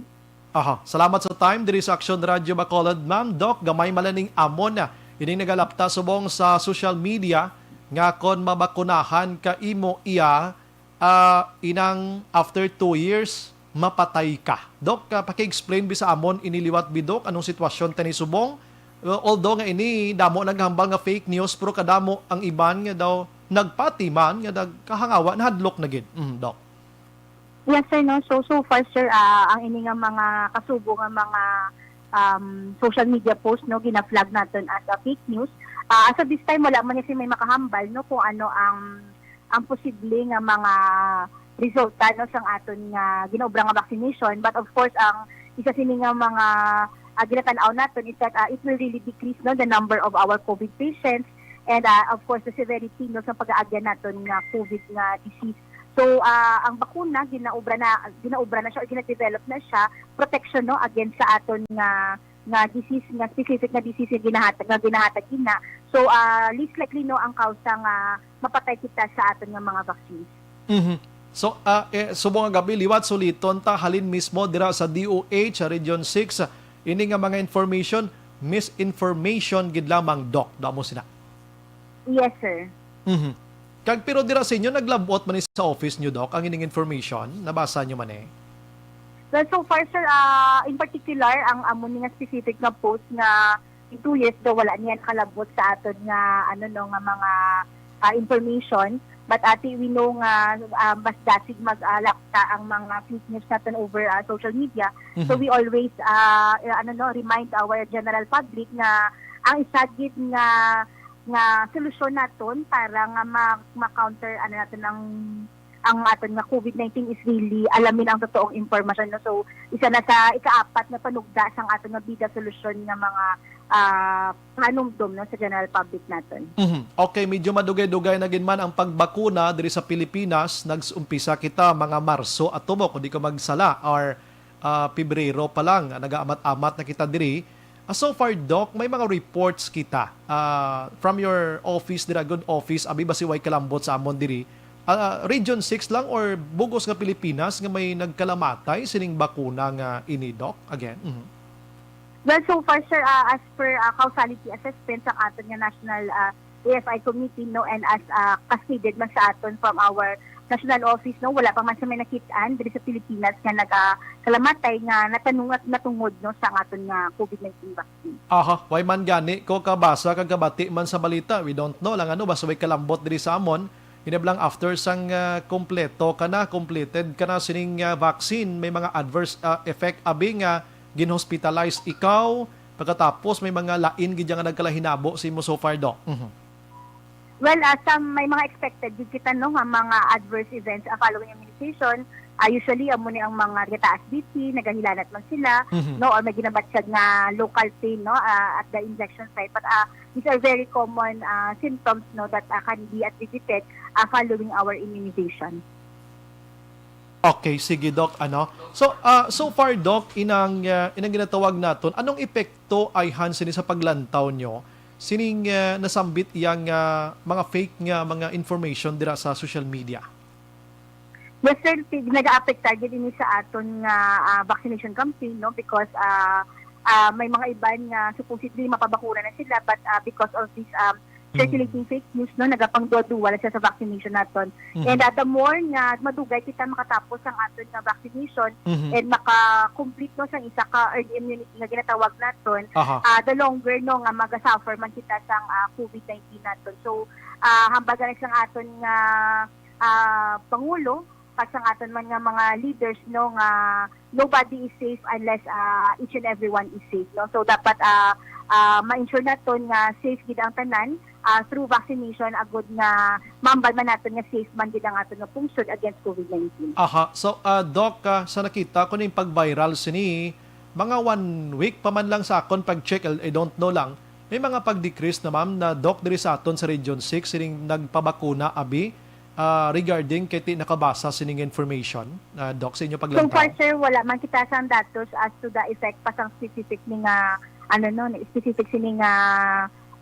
Aha, salamat sa time diri sa Aksyon Radyo Bacolod, ma'am. Doc, gamay man lang ning amon na ining nagalapta subong sa social media nga kon mabakunahan ka imo iya, ah, inang after two years, mapatay ka. Doc, ah, paki-explain bi sa amon ini liwat bi, Doc, anong sitwasyon tani subong? Uh, although nga ini damo naghambal nga fake news, pero kadamo ang iban nga daw nagpati man nga nagkahangawa, nahadlok na gid. Mm, Doc. Yes, sir, no? So, so far, sir, ah, ang ini nga mga kasubo nga mga um, social media post, no, gina-flag naton as a fake news. Ah, as of this time, wala man ni siya may makahambal, no, kung ano ang ang posible nga mga resulta, no, sang aton nga ginaobra nga vaccination. But of course, ang isa sini nga mga ah, ginatan-aw naton is that ah, it will really decrease, no, the number of our COVID patients and ah, of course the severity, no, sa pag-aagyan naton nga COVID nga disease. So ah, ang bakuna ginaobra na ginaobra na siya o gina-develop na siya, protection, no, against sa aton nga nga disease, nga specific nga disease nga ginahatag nga ginahatag ina. So ah, least likely, no, ang kausa nga mapatay kita sa aton nga mga vaccines. Mhm. So, ah, eh, subong nga gab-i, liwat suliton ta halin mismo dira sa D O H, sa Region six, ah, ini nga mga information, misinformation gid lamang, Doc. Damo sina. Yes, sir. Mhm. Kag pero dira sa inyo, naglabot man ni sa office nyo, Doc, ang ining information? Nabasa nyo man eh? Well, so far, sir, ah, in particular, ang amo ni nga specific nga post nga in two years daw wala niya nakalabot sa aton nga, ano, no, nga mga ah, information. But ati, we know nga ah, mas dasig mag ah, lapta ang mga fake news natin over ah, social media. So Mhm. we always ah, eh, ano, no, remind our general public nga ang isa gid nga nga solusyon naton para nga ma- ma-counter, ano, natin ang ang aton nga COVID nineteen is really alamin ang totoong impormasyon, no? So isa na sa ikaapat nga panugda sang aton nga bida solusyon nga mga ah, panumdom, no, sa general public naton. Mhm. Okay, medyo madugay-dugay na gid man ang pagbakuna diri sa Pilipinas. Nag-umpisa kita mga Marso ato mo, kung di ko magsala, or ah, Pebrero pa lang, nagaamat-amat na kita diri. Ah, so far, Doc, may mga reports kita ah, from your office dira, good office, abi ba si way kalambot sa amon diri? Ah, Region six lang or bugos nga Pilipinas nga may nagkalamatay sining bakuna nga ini, Doc? Again. Mhm. Well, so far, sir, ah, as per ah, causality assessment sa aton nga National ah, A F I Committee, no, and as ah, cascaded man sa aton from our national office, no, wala pa man sa may nakit-an diri sa Pilipinas nga nagakalamatay nga natanong at natungod, no, sa aton nga COVID nineteen vaccine. Aha, way man gani ko kabasa kag kabati man sa balita. We don't know lang ano, basta way kalambot diri sa amon. Hinablang after sang ah, kompleto ka na, completed ka na sining ah, vaccine, may mga adverse ah, effect abi nga ginhospitalize ikaw, pagkatapos may mga lain gid nga nagkalahinabo sa imo so far, Doc. Mhm. Well, ah, sa may mga expected gid kita, no, nga mga adverse events ah, following immunization, ah, usually amo ni ang mga gataas B P, nagahilanat man sila, Mhm. no, or may ginabatyag nga local pain, no, ah, at the injection site. But ah, these are very common ah, symptoms, no, that ah, can be attributed ah, following our immunization. Okay, sige, Doc, ano. So, ah, so far, Doc, inang ah, inang ginatawag naton, anong epekto ayhan sini sa paglantaw nyo sining ah, nasambit iyang ah, mga fake nga mga information dira sa social media? Yes, sir, tig- nag-aapektar gid ini sa aton nga ah, vaccination campaign, no, because ah ah, may mga iban nga supposedly mapabakuna na sila, but ah, because of this um, Mm. circulating fake news, no, nagapangduwa-duwa lang siya sa vaccination naton. Mhm. And ah, the more nga madugay kita makatapos ang aton nga vaccination Mhm. and maka-complete, no, sang isa ka herd immunity nga ginatawag naton, Aha. ah, the longer, no, nga magasuffer man kita sang ah, COVID nineteen naton. So ah, hambal gani sang aton nga ah, pangulo, kag sang aton man nga mga leaders, no, nga nobody is safe unless ah, each and everyone is safe, no. So dapat ah, ah, ma-ensure naton nga safe gid ang tanan ah, through vaccination, agud nga maambal man naton nga safe man gid ang aton nga pungsod against COVID nineteen. Aha. So, ah, Doc, ah, sa nakita ko ning pag-viral sini, mga one week pa man lang sa akon pag-check, I I don't know lang, may mga pag-decrease na, ma'am, na, Doc, diri sa aton sa Region six, sining nagpabakuna abi, ah, regarding kay ti nakabasa sining information, ah, Doc, sa inyo So far, paglantaw? Sir, wala man kita sang datos as to the effect pa sang specific ni nga, ano, no, ni specific sini nga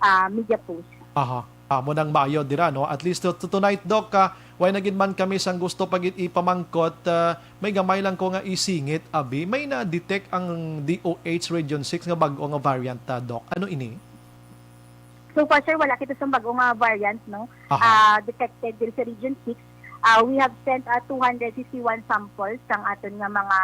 ah, media post. Aha. Amo nang maayo dira, no? At least to, to tonight, Doc, ah, Way na gid man kami sang gusto pa gid ipamangkot, ah, may gamay lang ko nga isingit, abi. May na-detect ang D O H Region six nga bag-o nga variant, ah, Doc. Ano ini? So far, sir, wala kita sa bag-o nga variant, no? Aha. Ah, detected diri sa Region six. Ah, we have sent, ah, two hundred fifty-one samples sang aton nga mga,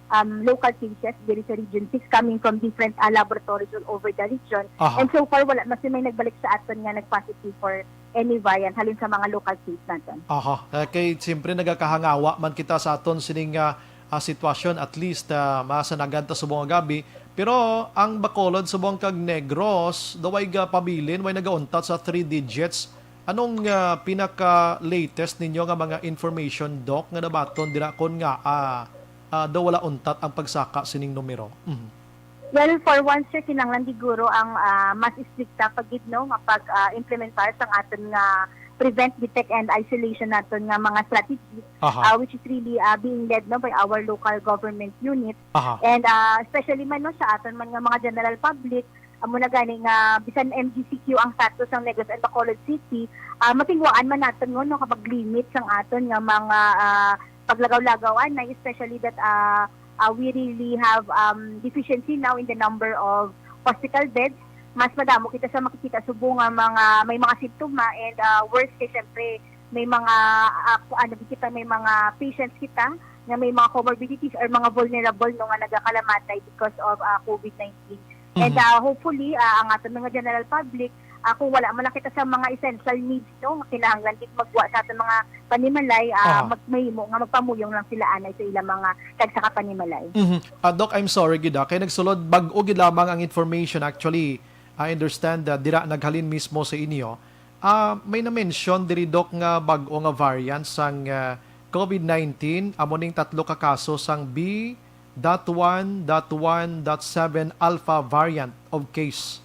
um, local cases diri sa Region six coming from different, ah, laboratories all over the region. Aha. And so far, wala man may nagbalik sa aton nga nag-positive for any variant halin sa mga local case naton. Aha. Eh, kay siyempre nagakahangawa man kita sa aton sining, ah, ah, sitwasyon, at least, ah, masanagan ta subong nga gabi. Pero ang Bacolod subong kag Negros, daw way ga pabilin, way nagauntat sa three digits. Anong, ah, pinaka-latest ninyo nga mga information, Doc, nga nabaton dira kon nga, ah, ah, daw wala untat ang pagsaka sining numero? Mhm. Well, for once, sir, kinahanglan siguro ang, ah, mas istrikta pa gid, no, nga pag, ah, implementar sang aton nga prevent, detect, and isolation naton nga mga strategy, Aha. ah, which is really, ah, being led, no, by our local government unit. Aha. And, ah, especially man, no, sa aton man nga mga general public, amo na gani nga bisan M G C Q ang status ng Negros and Bacolod City, ah, matingwaan man naton, no, no, kapag limit sang aton nga mga, ah, paglagaw-lagaw anay, especially that, ah, ah, we really have, um, deficiency now in the number of hospital beds. Mas madamo kita sa makikita subong nga mga may mga simptoma, and, ah, worse kay syempre may mga, ah, ku-, ano, kita, may mga patients kita nga may mga comorbidities or mga vulnerable, no, nga nagakalamatay because of, ah, COVID nineteen. And, Mhm. ah, hopefully, ah, ang aton mga general public, ah, kung wala man lang kita sa mga essential needs, no, nga kinahanglan gid magwa sa aton mga panimalay, ah, Aha. mag-, mahimo nga magpamuyong lang sila anay sa ilang mga tagsa ka panimalay. Mhm. Ah, Doc, I'm sorry gid, ah, kay nagsulod bag-o gid lamang ang information. Actually, I understand that dira naghalin mismo sa inyo. Ah, may na-mention diri, Doc, nga bag-o nga variant sang, ah, COVID nineteen, amo ning tatlo ka kaso sang B dot one dot one dot seven alpha variant of case.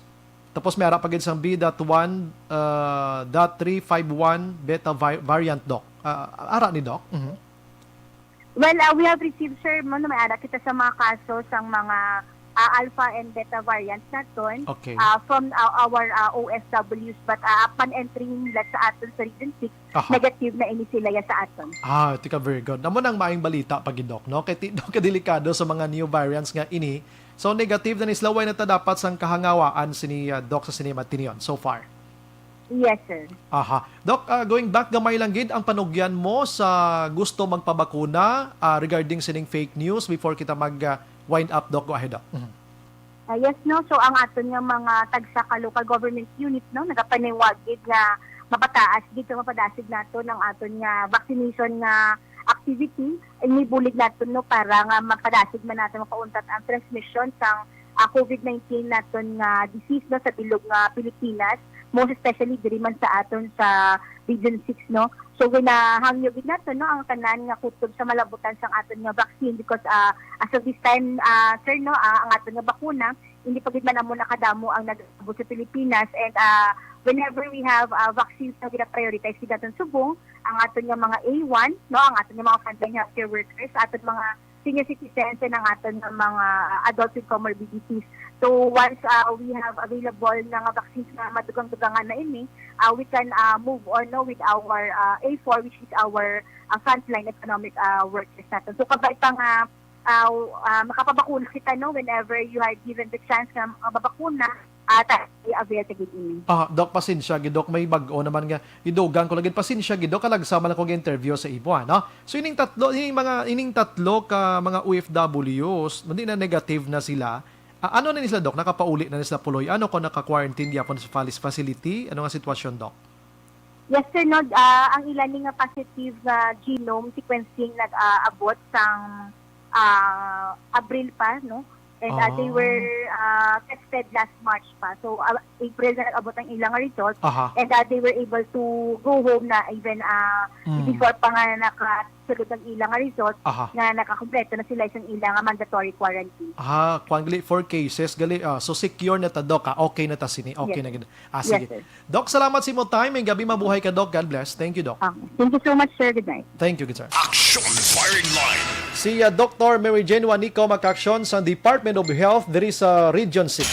Tapos may ara pa gid sang B dot one, ah, dot three five one beta vi-, variant, Doc. Ah, ara ni, Doc? Mhm. Well, ah, we have received, sir, mo, no, may ara kita sa mga kaso sang mga, ah, alpha and beta variants naton, Okay. ah, from, ah, our, ah, O F Ws, but, ah, upon entering nila sa aton sa Region six, Aha. negative na ini sila ya sa aton. Ah, tika, very good. Amo nang maayong balita pa gid, Doc, no? Kay ti-, Doc, kadelikado sa mga new variants nga ini. So, negative na ni sila, way na ta dapat sang kahangawaan sini, ah, Doc, sa sini matinion so far. Yes, sir. Aha. Doc, ah, going back gamay lang gid, ang panugyan mo sa gusto magpabakuna, ah, regarding sining fake news before kita mag, ah, wind up, Doc? Go ahead, Doc. Mhm. Ah, yes, no. So, ang aton nga mga tagsa ka local government unit, no, nagapaniwag gid nga mapataas gid o mapadasig naton ang aton nga vaccination nga activity. Ini bulig naton, no, para nga mapadasig man naton, makauntat ang transmission sang, ah, COVID nineteen naton nga disease, no, sa bilog nga Pilipinas, most especially diri man sa aton sa Region six, no. So, ginahangyo gid naton, no, ang tanan nga kutob sa malabutan sang aton nga vaccine because, ah, as of this time, ah, sir, no, ah, ang aton nga bakuna, hindi pa gid man amo nakadamo ang nag-abot sa Pilipinas. And, ah, whenever we have, ah, vaccines na gina-prioritize gid naton subong, ang aton nga mga A one, no, ang aton nga mga frontline healthcare workers, aton mga senior citizens, and ang aton nga mga, ah, adults with comorbidities. So, once, ah, we have available na nga vaccines nga madugang-dugangan na ini, ah, we can, ah, move on, no, with our, ah, A four, which is our, ah, frontline economic, ah, workers naton. So, kabay pa nga, ah, ah, makapabakuna kita, no, whenever you are given the chance nga makabakuna, ah, ta-, i-avail ta gid ini. Ah, Doc, pasensya gid, Doc, may bag-o naman nga idugang ko lagi. Pasensya gid, Doc, kalagsa man lang ko interview sa imo, ano? So, ining tatlo, ining mga, ining tatlo ka mga O F Ws, hindi na negative na sila. Ah, ano na ni sila, Doc? Nakapauli na ni sila puloy? Ano kung naka-quarantine gyapon sa falis-, facility? Ano nga sitwasyon, Doc? Yes, sir, no. Ah, ang ila ni nga positive nga genome sequencing nag-aabot sang, ah, Abril pa, no? And, ah, they Ah. were, ah, tested last March pa. So, ah, April na nag-abot ang ilang result. Aha. And, ah, they were able to go home na even, ah, Mm. before pa nga nakasulod ang ilang result, Aha. nga nakakompleto na sila isang ilang mandatory quarantine. Ah, kwan gali, four cases gali. Ah, so secure na ta, Doc, ah. Okay na ta sini. Okay Yes. na gid. Ah, Yes, sige. sir. Doc, salamat sa imo time. May gabi mabuhay ka, Doc. God bless. Thank you, Doc. Ah, thank you so much, sir. Good night. Thank you, good sir. Action Firing Line. Si, ah, Doctor Mary Jane Juanico makaaksyon sa Department of Health diri sa Region six.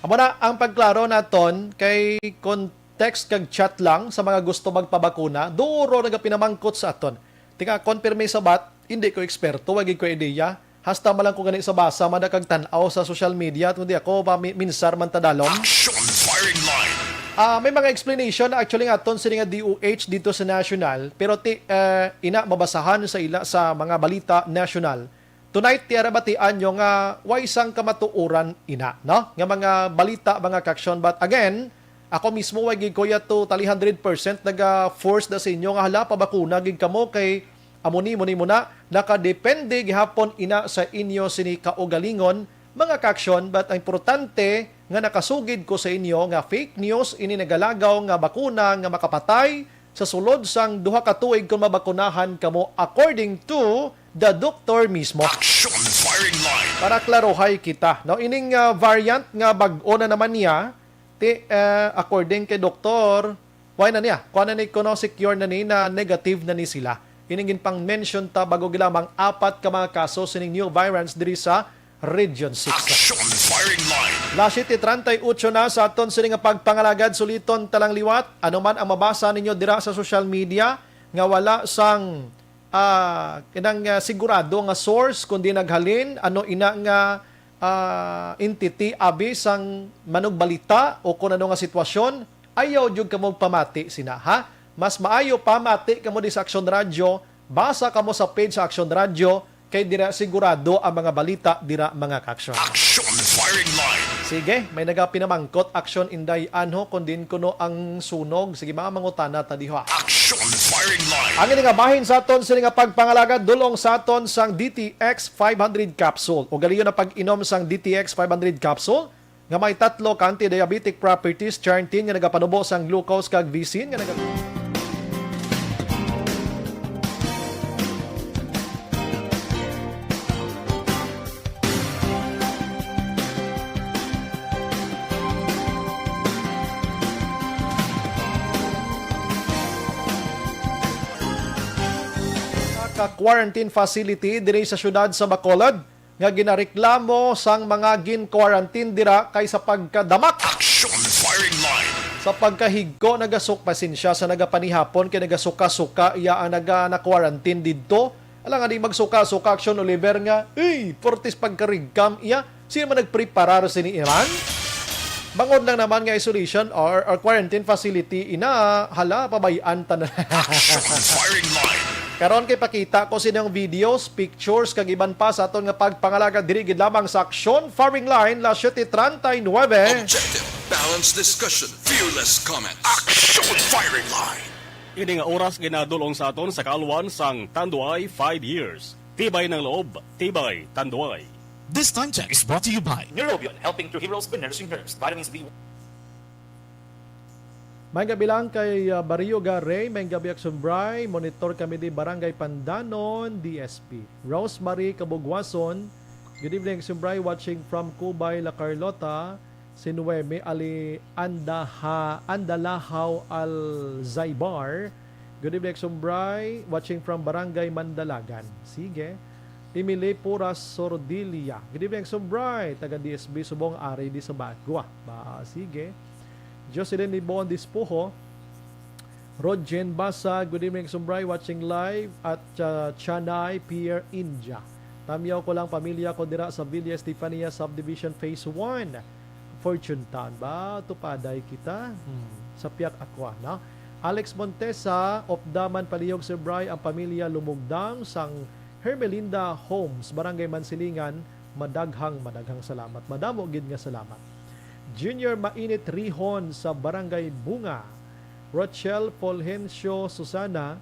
Amo na ang pagklaro naton kay kon-, text kag chat lang sa mga gusto magpabakuna, duro nagapinamangkot sa aton. Tinga, kon pirmi sa bat, hindi ko eksperto, wa gid ko ideya. Hasta man lang ko gani sa basa, man nakagtan-aw sa social media, kundi ako, pa, mi-, minsar man ta dalom. Action Firing Line. Ah, may mga explanation actually nga aton sini nga D O H dito sa national, pero ti, eh, ina mabasahan sa ila sa mga balita national. Tonight, tiara batian nyo nga way sang kamatuoran ina, no? Nga mga balita, mga kaaksyon. But again, ako mismo way gid ko ya totally hundred percent naga-force na sa inyo nga hala, pabakuna gid kamo kay amo ni, mo ni mo na, nakadepende gihapon ina sa inyo sini kaugalingon, mga kaaksyon. But ang importante nga nakasugid ko sa inyo nga fake news ini nagalagaw nga bakuna nga makapatay sa sulod sang duha ka tuig kon mabakunahan kamo, according to the doktor mismo. Action Firing Line. Para klaruhay kita, no? Ining, ah, variant nga bag-o na naman niya, ti, ah, according kay doktor, why na niya? Kuha na ni kuno, secure na ni na negative na ni sila. Ining ginpang-mention ta bago gilamang apat ka mga kaso sining new variants diri sa Region six. Action Firing Line. Las siete treinta y ocho na sa aton sini nga pagpangalagad, suliton ta lang liwat. Ano man ang mabasa ninyo dira sa social media nga wala sang, ah, kinang, ah, sigurado nga source, kundi naghalin ano ina nga, ah, entity abi sang manugbalita o kun ano nga sitwasyon, ayaw jud kamo pamati sina, ha? Mas maayo pamati kamo di sa Action Radio, basa kamo sa page sa Action Radio, kay dira sigurado ang mga balita dira, mga kaaksyon. Action Firing Line. Sige, may nagapinamangkot, Action Inday, anho kon diin kuno ang sunog? Sige, mga mangutana ta diha. Action Firing Line. Ang ini nga bahin sa aton sini nga pagpangalagad, dulong sa aton sang D T X five hundred capsule. Ugalion ang pag-inom sang D T X five hundred capsule nga may tatlo ka anti-diabetic properties, charantin nga nagapanubo sang glucose, kag visin nga naga- ka quarantine facility diri sa siyudad sa Bacolod nga ginareklamo sang mga gin-quarantine dira kay sa pagkadamak, Action Firing Line. Sa pagkahigko, nagasuk-, pasensya sa nagapanihapon kay nagasuka-suka iya ang naga-, na-quarantine didto. Alang ani magsuka-suka, Action Oliver, nga, "Uy, portis pagkarigkam iya. Sino man nagpreparar sini iran?" Bangod lang naman nga isolation or, or quarantine facility, ina, hala, pabay-an ta na. Action Firing Line. Karon kay pakita ko sa inyong videos, pictures, kag iban pa sa aton nga pagpangalagad diri gid lamang sa Action Firing Line, las siete treinta y nueve. Objective, balanced discussion, fearless comments. Action Firing Line. Ini nga oras ginadul-ong sa aton sa kaalwan sang Tanduay five years. Tibay ng loob, tibay Tanduay. This time check is brought to you by Neurobion, helping Trujilla's nursing herbs, vitamins B one. May gabi lang kay, uh, Barrio Garay, may gabi Action Bray, monitor kami di Barangay Pandanon, D S P. Rosemary Kabugwason, good evening Action Bray, watching from Cubay, La Carlota, si Noemi Ali Andaha, Andalahaw Alzaibar, good evening Action Bray, watching from Barangay Mandalagan. Sige. Emily Puras Sordilia. Good evening, Action Bray. Taga D S B Subong, ari di sa Bagua. Ba, sige. Jocelyn Libon Dispuho. Rodjen Basa, good evening, Action Bray. Watching live at, uh, Chennai Pier, India. Tamyaw ko lang pamilya ko dira sa Villa Estefania Subdivision Phase one. Fortune Town ba? Tupaday kita. Hmm. Sa Piak Aqua, no? Alex Montesa, Opdaman, palihog, Sir Bry, ang pamilya Lumugdang sang Hermelinda Homes, Barangay Mansilingan, madaghang, madaghang salamat. Madamo gid nga salamat. Junior Mainit Rihon sa Barangay Bunga. Rochelle Fulgencio Susana,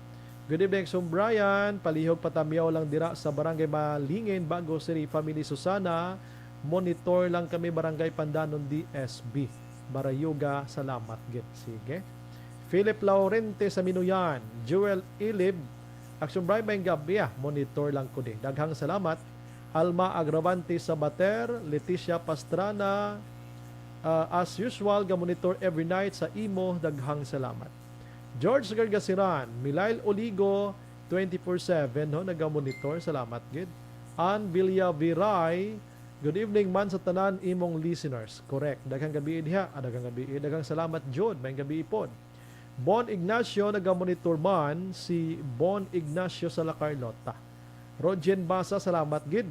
good evening, Sir Brian. Palihog patamyaw lang dira sa Barangay Malingin, Bago City, family Susana. Monitor lang kami, Barangay Pandanon, D S B. Barayuga, salamat gid. Sige. Philip Laurente sa Minuyan, Jewel Ilib, Action Bright, maayong gabi, ah. Monitor lang ko din. Daghang salamat. Alma Agravante Sabater, Leticia Pastrana, ah, as usual, ga-monitor every night sa imo. Daghang salamat. George Gargasiran, Milail Oligo, twenty-four seven, no, naga-monitor. Salamat gid. Ann Villaviray, Good evening man sa tanan imong listeners. Correct. Daghang gabi diha. Ah, daghang gabi. Daghang salamat, Jud. May gabi pod. Bon Ignacio, nagamonitor man si Bon Ignacio sa La Carlota. Rojen Basa, salamat gid.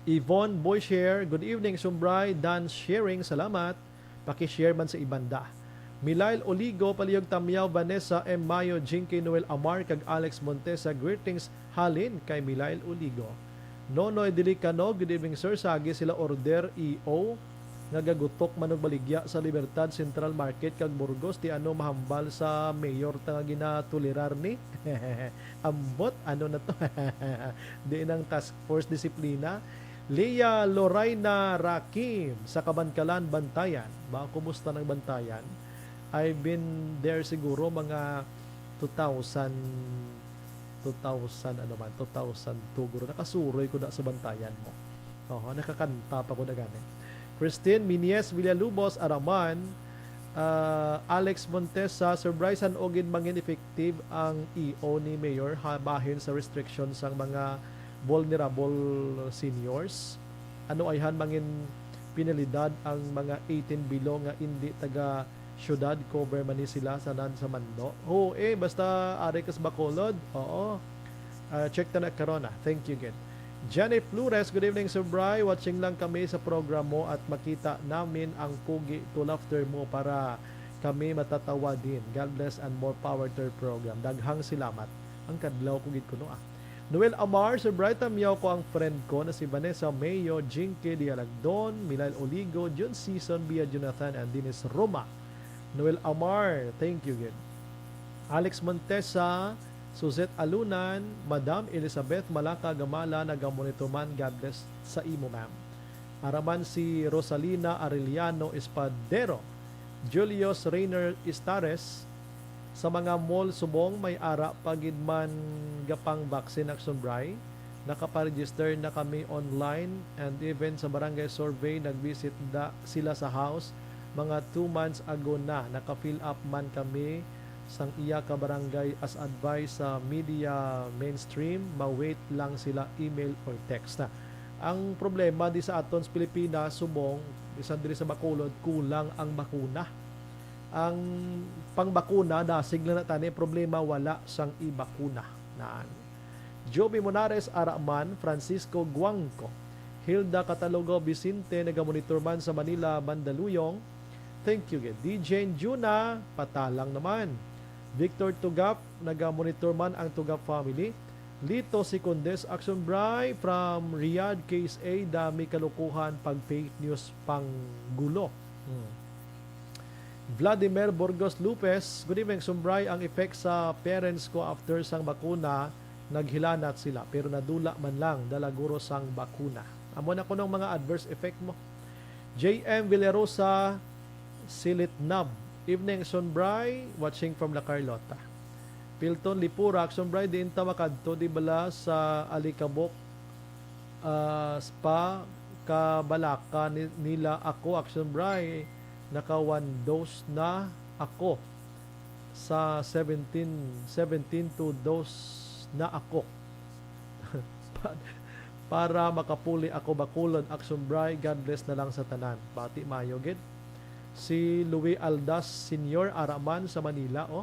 Yvonne Boyshare, good evening, Sumbray. Dan Sharing, salamat. Paki-share man sa ibanda. Milail Oligo, Palihog Tamyaw, Vanessa M. Mayo, Jinky Noel Amar, kag Alex Montesa, greetings halin kay Milail Oligo. Nonoy Dilicano, good evening, sir. Sagi sila order E O nga gagutok manugbaligya sa Libertad Central Market kag Burgos, ti ano mahambal sa mayor ta nga ginatolerar ni? Ambot, ano na to? Di nang task force disiplina. Leah Lorayna Rakim sa Kabankalan, Bantayan. Ba, kumusta ng Bantayan? I've been there siguro mga two thousand, two thousand, ano man, two thousand two, guro. Nakasuroy ko na sa Bantayan mo. Oho, nakakanta pa ko na gani. Christine Minies Villalubos, Araman, ah, Alex Montesa, Sir Bryson, o gid mangin effective ang E O ni Mayor ha bahin sa restriction sang mga vulnerable seniors? Ano ayhan mangin penalidad ang mga eighteen below nga indi taga syudad? Cover man ni sila sa nan sa mando. Oo, eh, basta ari kas Bacolod. Oo. Ah, check ta na karon, ah. Thank you, gid. Jenny Flores, good evening, Sir Bry. Watching lang kami sa program mo at makita namin ang kugi to laughter mo para kami matatawa din. God bless and more power to your program. Daghang salamat. Ang kadlaw ko gid kuno, ah. Noel Amar, Sir Bry, tamyaw ko ang friend ko na si Vanessa Mayo, Jinky Dialagdon, Milail Oligo, Jun Season, Bia Jonathan, and Dennis Roma. Noel Amar, thank you gid. Alex Montesa, Suzette Alunan, Madam Elizabeth Malaka Gamala, nagamonitor man, God bless sa imo, ma'am. Araman si Rosalina Arellano Espadero, Julius Rayner Istares, sa mga mall subong may ara pa gid man gapang vaccine, Action Bry. Nakaparegister na kami online and even sa barangay survey, nag-visit da sila sa house. Mga two months ago na, naka-fill up man kami sang iya ka barangay as advice sa media mainstream, ma-wait lang sila email or text. Ang problema di sa aton sa Pilipinas, subong, bisan diri sa Bacolod, kulang ang bakuna. Ang pangbakuna, dasig lang na tani, problema, wala sang ibakuna. Naan. Joby Monares, Araman, Francisco Guangco, Hilda Catalogo Vicente, nagamonitor man sa Manila, Mandaluyong. Thank you, gid. D J Juna, patalang naman. Victor Tugap, nagamonitor man ang Tugap family. Lito Secondes, Action Bry, from Riyadh, K S A, dami kalukuhan pag fake news pang gulo. Hmm. Vladimir Burgos Lopez, good evening, Sumbray. Ang effect sa parents ko after sang bakuna, naghilanat sila, pero nadula man lang, dala guro sang bakuna. Amo na kuno ang mga adverse effect mo. J M Villarosa, Silitnab. Evening, Sumbray, watching from La Carlota. Pilton Lipura, Sumbray, diin ta makadto, di bala sa Alicabok, ah, spa, kabalaka ni-, nila ako, Action Bry, naka one dose na ako sa seventeen, seventeen to dose na ako. Pa-, para makapuli ako, Bacolod, Action Bry, God bless na lang sa tanan. Bati mayo gid. Si Louis Aldas Senior, Araman sa Manila, oh.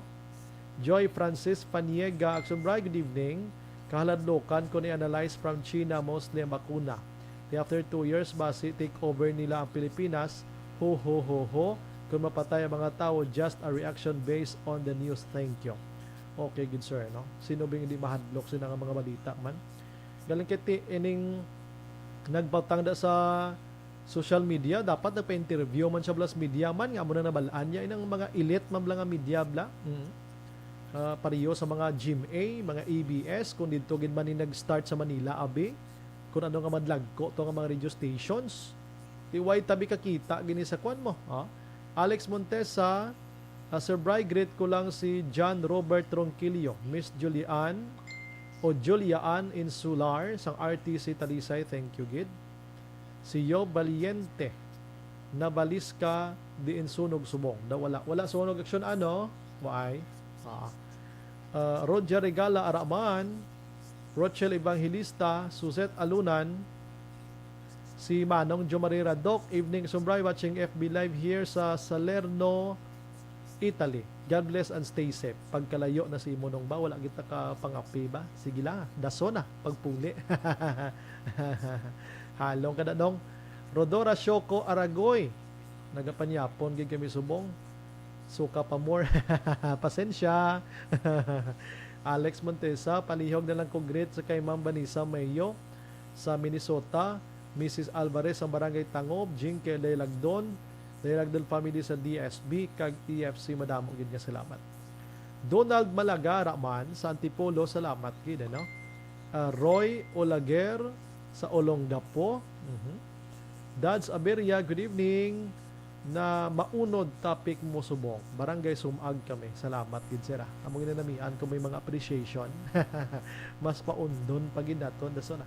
Joy Francis Paniega, Action Bry, good evening. Kahaladlokan ko ni analyze from China, mostly ang bakuna. Di after two years, basi take over nila ang Pilipinas. Ho, ho, ho, ho. Kung mapatay ang mga tawo, just a reaction based on the news. Thank you. Okay, good sir, no? Sino ba hindi mahadlok sa nga mga balita man? Galing kay ti-, ining nagpatangda sa social media, dapat nagpa-interview man siya, plus media man, nga amo na nabalaan niya, inang mga elite man bala nga media bala. Mm. Ah, pareho sa mga G M A, mga A B S, kung didto gid man ni nag-start sa Manila, abi, kung ano nga madlagko to nga mga radio stations. Di way tabi kakita gini sa kwan mo, ha? Alex Montesa, ah, Sir Bry, greet ko lang si John Robert Ronquillo, Miss Julian, o Julian Insular, sang R T C Talisay, thank you gid. Si Yob Valiente, Nabalisca, diin sunog subong. Da, wala. Wala sunog aksyon, ano? Waay. Ah. Ah, Roger Regala Araman, Rochelle Evangelista, Suzette Alunan, Si Manong Jo Marira, "Doc, evening, Sumbray, watching F B Live here sa Salerno, Italy. God bless and stay safe." Pagkalayo na si Monong ba, wala kita ka pangapi ba? Sige lang, daso na, pagpuli. Halong ka na, Nong. Rodora Shoko Aragoy, nagapanyapon gid kami subong. Suka pa more. Pasensya. Alex Montesa, palihog na lang ko greet sa kay Ma'am Vanessa Mayo sa Minnesota, Missus Alvarez sa Barangay Tangob, Jinky Laylagdon, Laylagdon family sa D S B, kag E F C, madamo gid nga salamat. Donald Malagara man sa Antipolo, salamat gid, ano? Ah, Roy Olaguer sa Olongapo. Mhm. Dads Aberia, good evening. Na maunod topic mo subong. Barangay Sumag kami. Salamat gid, sir, ah. Amo ginanamian ko may mga appreciation. Mas paundon pa gid naton, daso na.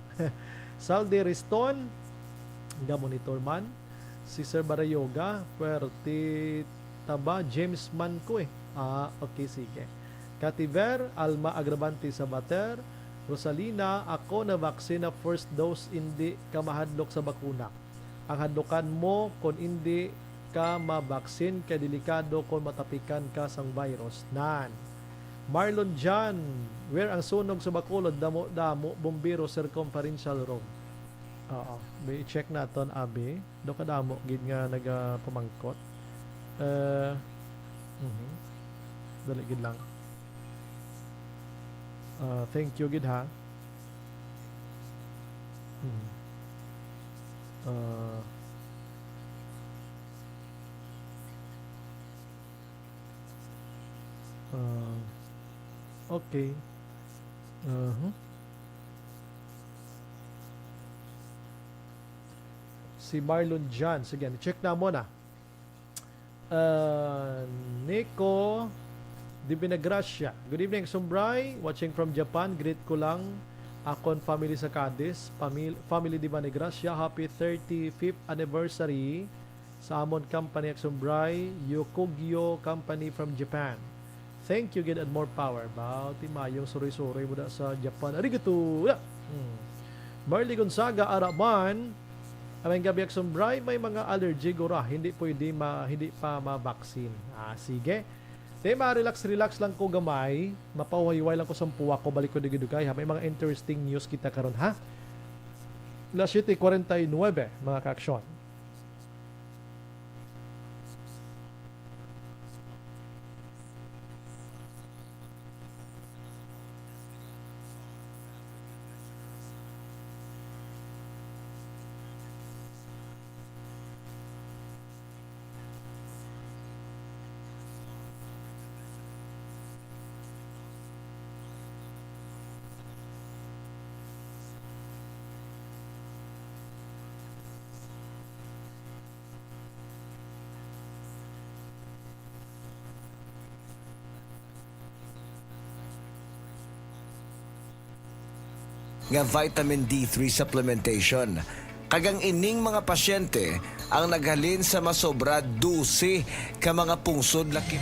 Saldi Riston, ga-monitor man. Si Sir Barayoga, Puerte Taba, James man ko eh. Ah, okay, sige. Kativer, Alma Agravante Sabater, Rosalina, ako na vaccine na first dose, hindi ka mahadlok sa bakuna. Ang hadlukan mo kon indi ka mabaksin kay delikado kon matapikan ka sang virus. Nan. Marlon John, where ang sunog sa Bacolod? Damo-damo, Bombero Circumferential Road. Oo, may i-check naton, abi. Do kadamo gid nga nagapamangkot. Eh, mhm. Dali gid lang. Ah, thank you gid, ha. Hmm. Ah. Ah, okay. Aha. Si Marlon John. Sige, check na mo na. Ah, Nico Divinagracia. "Good evening, Sumbray. Watching from Japan. Greet ko lang akon family sa Cadiz. Pamil-, family Divinagracia, happy thirty-fifth anniversary sa amon company, Sumbray, Yokogyo Company from Japan." Thank you gid and more power. Ba, ti mayong suroy-suroy mo da sa Japan. Arigato! Ya! Hmm. Marley Gonzaga, Araman. Amayng gabi, Sumbray, may mga allergy gura, hindi pwede ma-, hindi pa ma-vaccine. Ah, sige. Te, ma-relax, relax lang ko gamay. Mapahuwayway lang ko sa puwa ko, balik ko dugay-dugay, ha. May mga interesting news kita karon, ha. Las siete cuarenta y nueve, mga ka-aksyon. Nga vitamin D three supplementation, kag ang ining mga pasyente ang naghalin sa masobra dose ka mga pungsod laki.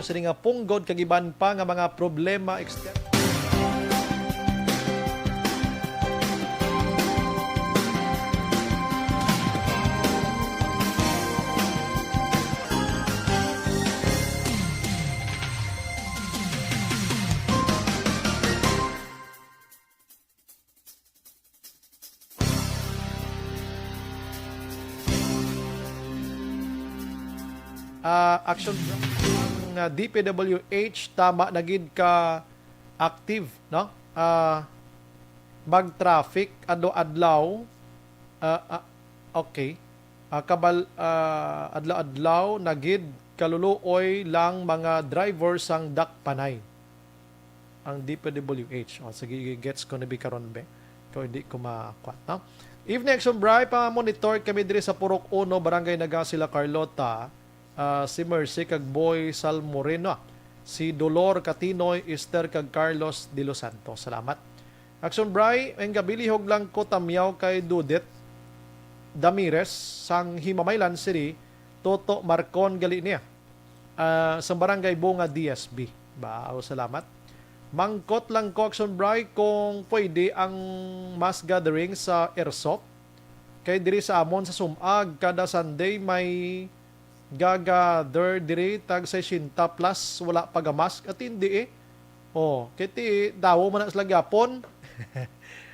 sini nga punggod kag iban pa nga mga problema external. Ah, action nga D P W H, tama na gid ka active, no? Ah, mag-traffic adlaw-adlaw. Ah, ah, okay. Ah, kabal-, ah, adlaw-adlaw na gid kaluluoy lang mga driver sang Dakpanay. Ang D P W H. O, sige, gets ko na bi karon, be. Kung hindi ko makwat, no? Evening, Action Bri. Pa-monitor kami diri sa Purok Uno, Barangay Nagasila, Carlota. Ah, si Mercy kag Boy Salmoreno. Si Dolor Katinoy, Esther kag Carlos De Los Santos. Salamat. Action Bri, ang gabi lihog lang ko tamyaw kay Dudet Damires sang Himamaylan City, Toto Marcon gali niya. Ah, sa Barangay Bunga D S B. Wow, salamat. Mangkot lang ko, Action Bri, kung pwede ang mass gathering sa Airsoft. Kay diri sa amon sa Sumag, kada Sunday may gagather diri, tag sesenta plus, wala pa gamask. At hindi eh. Oh, kay ti, dawo man na sila gyapon.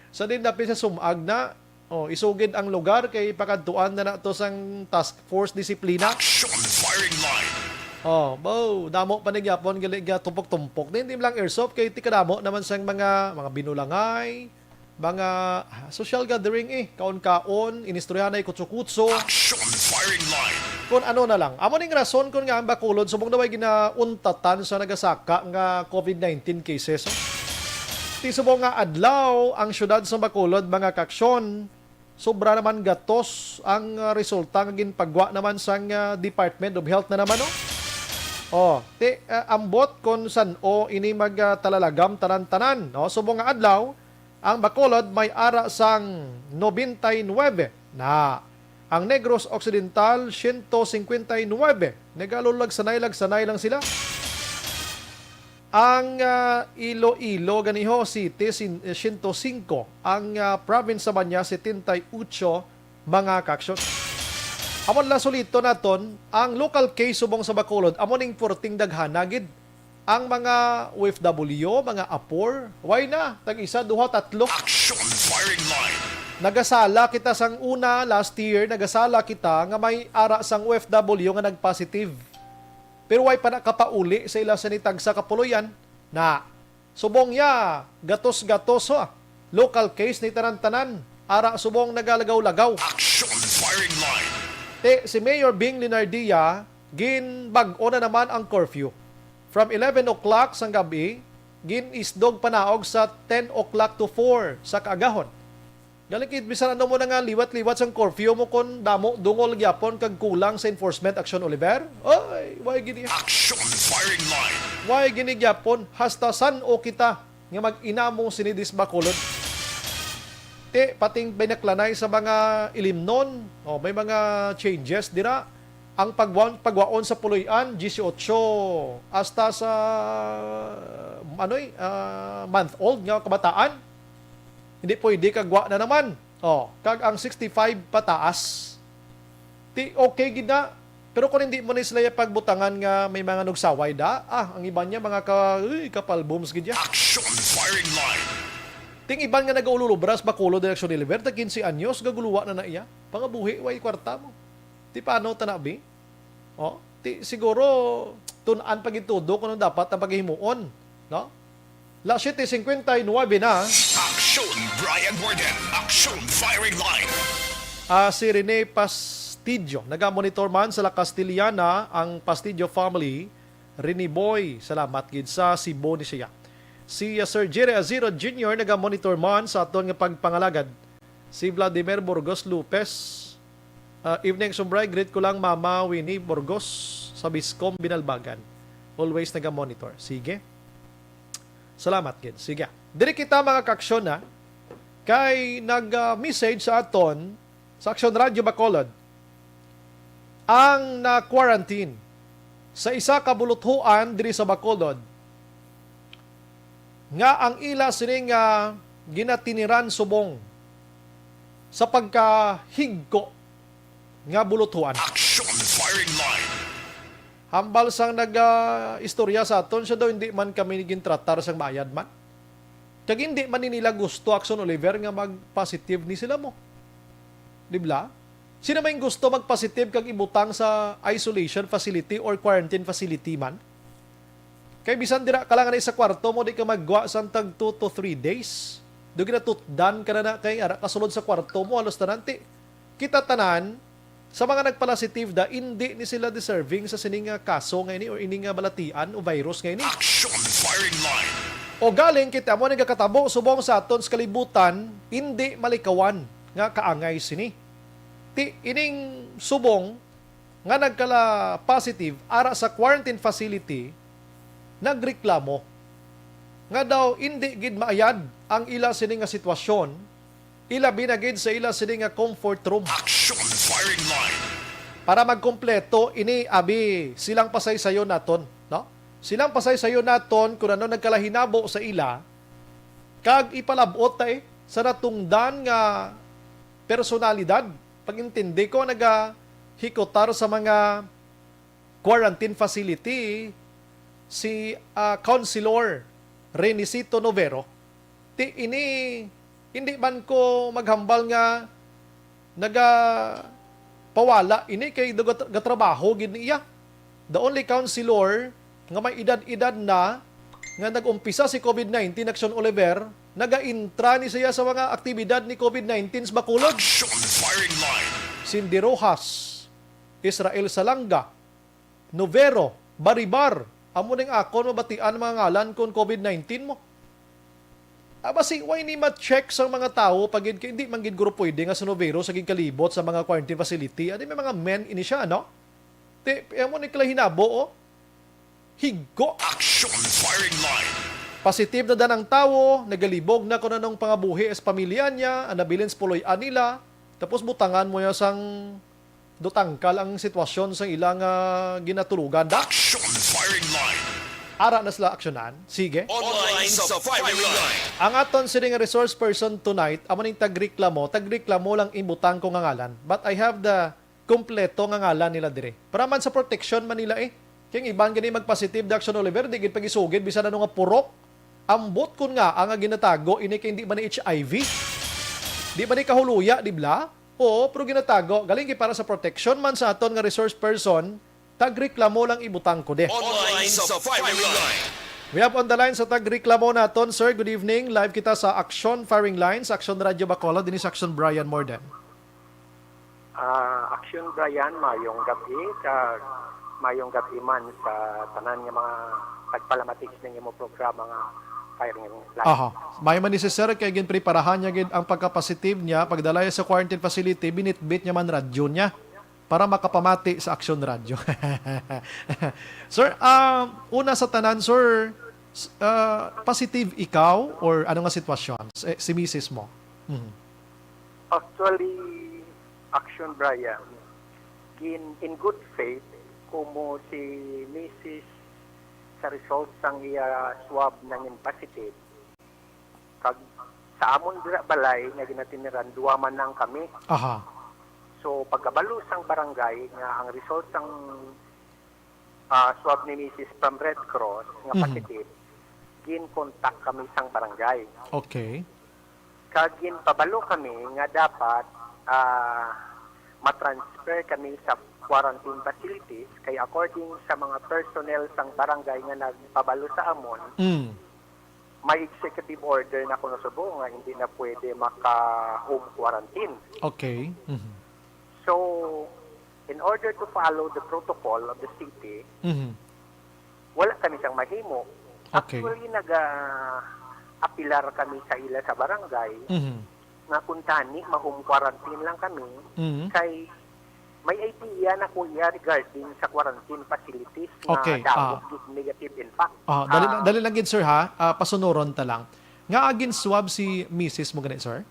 Sa din dapit sa Sumag na, oh, isugid ang lugar kay pakadtuan na nato sang Task Force Disiplina. Action firing line. Oh, bo, damo pa ni gyapon gali nga tumpok-tumpok. Di, hindi lang Airsoft kay ti kadamo naman sang mga, mga binulangay, mga, ah, social gathering eh, kaon-kaon, inistoryahanay kutso-kutso. Action firing line. Kung ano na lang. Amo ning rason kung nga ang Bacolod subong daw ay ginauntatan sa nagasaka nga COVID nineteen cases, oh. Ti subong nga adlaw ang siyudad sa Bacolod, mga kaaksyon, sobra naman gatos ang, ah, resulta nga ginpagwa naman sang, ah, Department of Health na naman, no? Oh, ti, ah, ambot kon san-o ini mag, ah, talalagam tanan-tanan, no? Subong nga adlaw, ang Bacolod may ara sang nobenta y nuebe na. Ang Negros Occidental, siyento singkwenta y nuebe. Nagalulag sanay-lag sanay lang sila. Ang, ah, Iloilo ganiho City, sin-, eh, siyento singko. Ang, ah, province naman niya, setenta y ocho, mga kaaksyon. Amo la sulito naton, ang local case subong sa Bacolod, amo ning purting daghana gid. Ang mga O F W, mga apor, why na? Tag isa, duha, tatlo. Action firing line. Nagasala kita sang una, last year, nagasala kita nga may ara sang O F W nga nag-positive. Pero why pa na kapauli sa ila sa ni tagsa ka puloy-an? Na, subong ya, gatos-gatos, ha. Local case ni tanan-tanan. Ara subong nagalagaw-lagaw. Action firing line. Te, si Mayor Bing Linardia, ginbag-o na naman ang curfew. From eleven o'clock sang gabi, gin-isdog panaog sa ten o'clock to four sa kaagahon. Galing kit, bisan ano mo na nga liwat-liwat sang curfew mo, kon damo dungol gyapon kag kulang sa enforcement action, Oliver? Oy, why gid iya? Action firing line. Why gini gyapon? Hasta san-o kita nga mag-inamo sini dis Bacolod? Ti, pating binaklanay sa mga ilimnon, oh, may mga changes dira. Ang pagwa-, pagwaon sa puloy-an, dieciocho hasta sa, ano eh, ah, month old nga kabataan. Hindi pwede kag wa na naman. Oh, kag ang sixty-five pataas, ti okay gid na. Pero kung hindi mo ni sila pagbutangan nga may mga nugsaway da, ah, ang iban niya mga ka-, uy, kapalboms gid ya. Action firing line. Ting iban nga nagaululubra sa Bacolod, Direction Oliver, tag quince anyos, gaguluwa na na iya. Pangabuhi, way kwarta mo. Ti paano ta na, bi? Oh, ti siguro tun-an pa gid todo kung ano dapat ang paghimuon, no? La siete cincuenta y nueve na. Action, Brian Warden. Action, firing line. Ah, si Rene Pastidio, nagamonitor man sa La Castellana, ang Pastidio family. Rene Boy, salamat gid, sa Cebu ni siya. Si, ah, Sir Jerry Aziro Junior nagamonitor man sa aton nga pagpangalagad. Si Vladimir Burgos Lopez. Ah, evening, Sumbray. Greet ko lang Mama Winnie Burgos sa Biscom, Binalbagan. Always naga-monitor. Sige. Salamat gid. Sige. Diri kita, mga kaaksyon, ha. Kay nag, ah, message sa aton sa Aksyon Radyo Bacolod ang na-quarantine. sa isa ka buluthuan diri sa Bacolod nga ang ila sini nga ginatiniran subong sa pagkahigko nga buluthuan. Action firing line. Hambal sang nag-istorya sa aton, siya daw, "Hindi man kami gintratar sang maayad man. Kag hindi man ni nila gusto, Action Oliver, nga mag-positive ni sila mo." Di bala? Sino may gusto mag-positive kag ibutang sa isolation facility or quarantine facility man? Kay bisan dira ka lang anay sa kwarto mo, di ka maggwa sang tag two to three days. Do ginatutdan ka na, na kay ara ka sulod sa kwarto mo, halos tanan ti. Kita tanan, sa mga nagpalasitive da, indi ni sila deserving sa sining nga kaso nga ini or ini nga balatian o virus nga ini. Action firing line. O galing kita mo nagakatabo subong sa aton sa kalibutan, indi malikawan nga kaangay sini. Ti ining subong nga nagkala positive ara sa quarantine facility nagreklamo nga daw indi gid maayad ang ila sini nga sitwasyon, ilabi na gid sa ila sini nga comfort room. Action firing line. Para magkumpleto ini, abi, silang pasaysayon naton, no? Silang pasaysayon naton kung ano nagkalahinabo sa ila, kag ipalab-ot ta, eh, sa natungdan nga personalidad. Pag-intindi ko, nagahikutar sa mga quarantine facility si, ah, Councilor Renisito Novero. Ti ini, hindi man ko maghambal nga nagapawala ini kay daw gat-, gatrabaho gid ni iya. The only councilor nga may edad-edad na nga nag-umpisa si COVID nineteen, Action Oliver, naga-intra ni siya sa mga aktibidad ni COVID nineteen sa Bacolod. Action firing line. Cindy Rojas, Israel Salanga, Novero, Baribar, amo ning akon mabatian mga ngalan kon COVID nineteen mo. Ah, basi, why ni ma-check sang mga tawo pa gid kay hindi man gid guro pwede nga si Novero sa ginkalibot sa mga quarantine facility? Adi may mga men ini siya, no? Ti, amo ni kala hinabo, oh. Higko. Action firing line. Positive na dan ang tawo, nagalibog na kung anong pangabuhi sa pamilya niya, ang nabilin sa puloy-an nila, tapos butangan mo niya sang dutangkal ang sitwasyon sa ila nga ginatulugan da. Action firing line. Ara na sila aksyonan. Sige. Online sa firing line. Ang aton sini nga resource person tonight, amo ning tagreklamo, tagreklamo lang imbutang ko nga ngalan. But I have the kompleto nga ngalan nila dire. Para man sa protection man nila, eh. Kay ang iban gani magpositive da, Action Oliver, di gid pagisugid bisan ano nga purok. Ambot kon nga ang ginatago ini kay hindi man ni H I V. Di man ni kahuluya, di bala? Oo, pero ginatago. Galing kay para sa protection man sa aton nga resource person, tagreklamo lang ibutang ko de. Online sa firing line. We have on the line sa tagreklamo naton, sir. Good evening. Live kita sa Action Firing Line, sa Action Radio Bacolod, dinhi sa Action Brian Morden. Ah, Action Brian, mayong gabi, kag mayong gabi man sa tanan nga mga tagpalamatig sa inyong programa nga Firing Line. Aha. May man ni si sir, kay ginpreparahan niya gid ang pagka-positive niya, pagdala niya sa quarantine facility, binitbit niya man radyo niya para makapamati sa Action Radio. Sir, um, una sa tanan, sir, s-, uh, positive ikaw or ano nga sitwasyon? Si, si misis mo? Mhm. Actually, Action Brian, gin, in good faith, kumo si misis sa result sang iya swab nangin positive. Kag sa amon dira balay nga ginatiniran, duwa man lang kami. Aha. So, pagkabalo sang barangay nga ang result sang, ah, swab ni misis from Red Cross nga Mhm. positive, gin-contact kami sang barangay. Okay. Kag ginpabalo kami nga dapat, ah, matransfer kami sa quarantine facilities, kay according sa mga personnel sang barangay nga nagpabalo sa amon, Mm. may executive order na kuno subong nga hindi na pwede maka-home quarantine. Okay. Mhm. So, in order to follow the protocol of the city, Mhm. wala kami sang mahimo. Okay. Actually, naga-apilar kami sa ila sa barangay Mhm. nga kung tani, ma-home quarantine lang kami, Mhm. kay may idea na ko iya regarding sa quarantine facilities nga Okay, dawat ah. gid negative impact. Ah, dali, Ah. dali lang gid, sir, ha? Ah, pasunuron ta lang. Nga agin swab si misis mo gani, sir?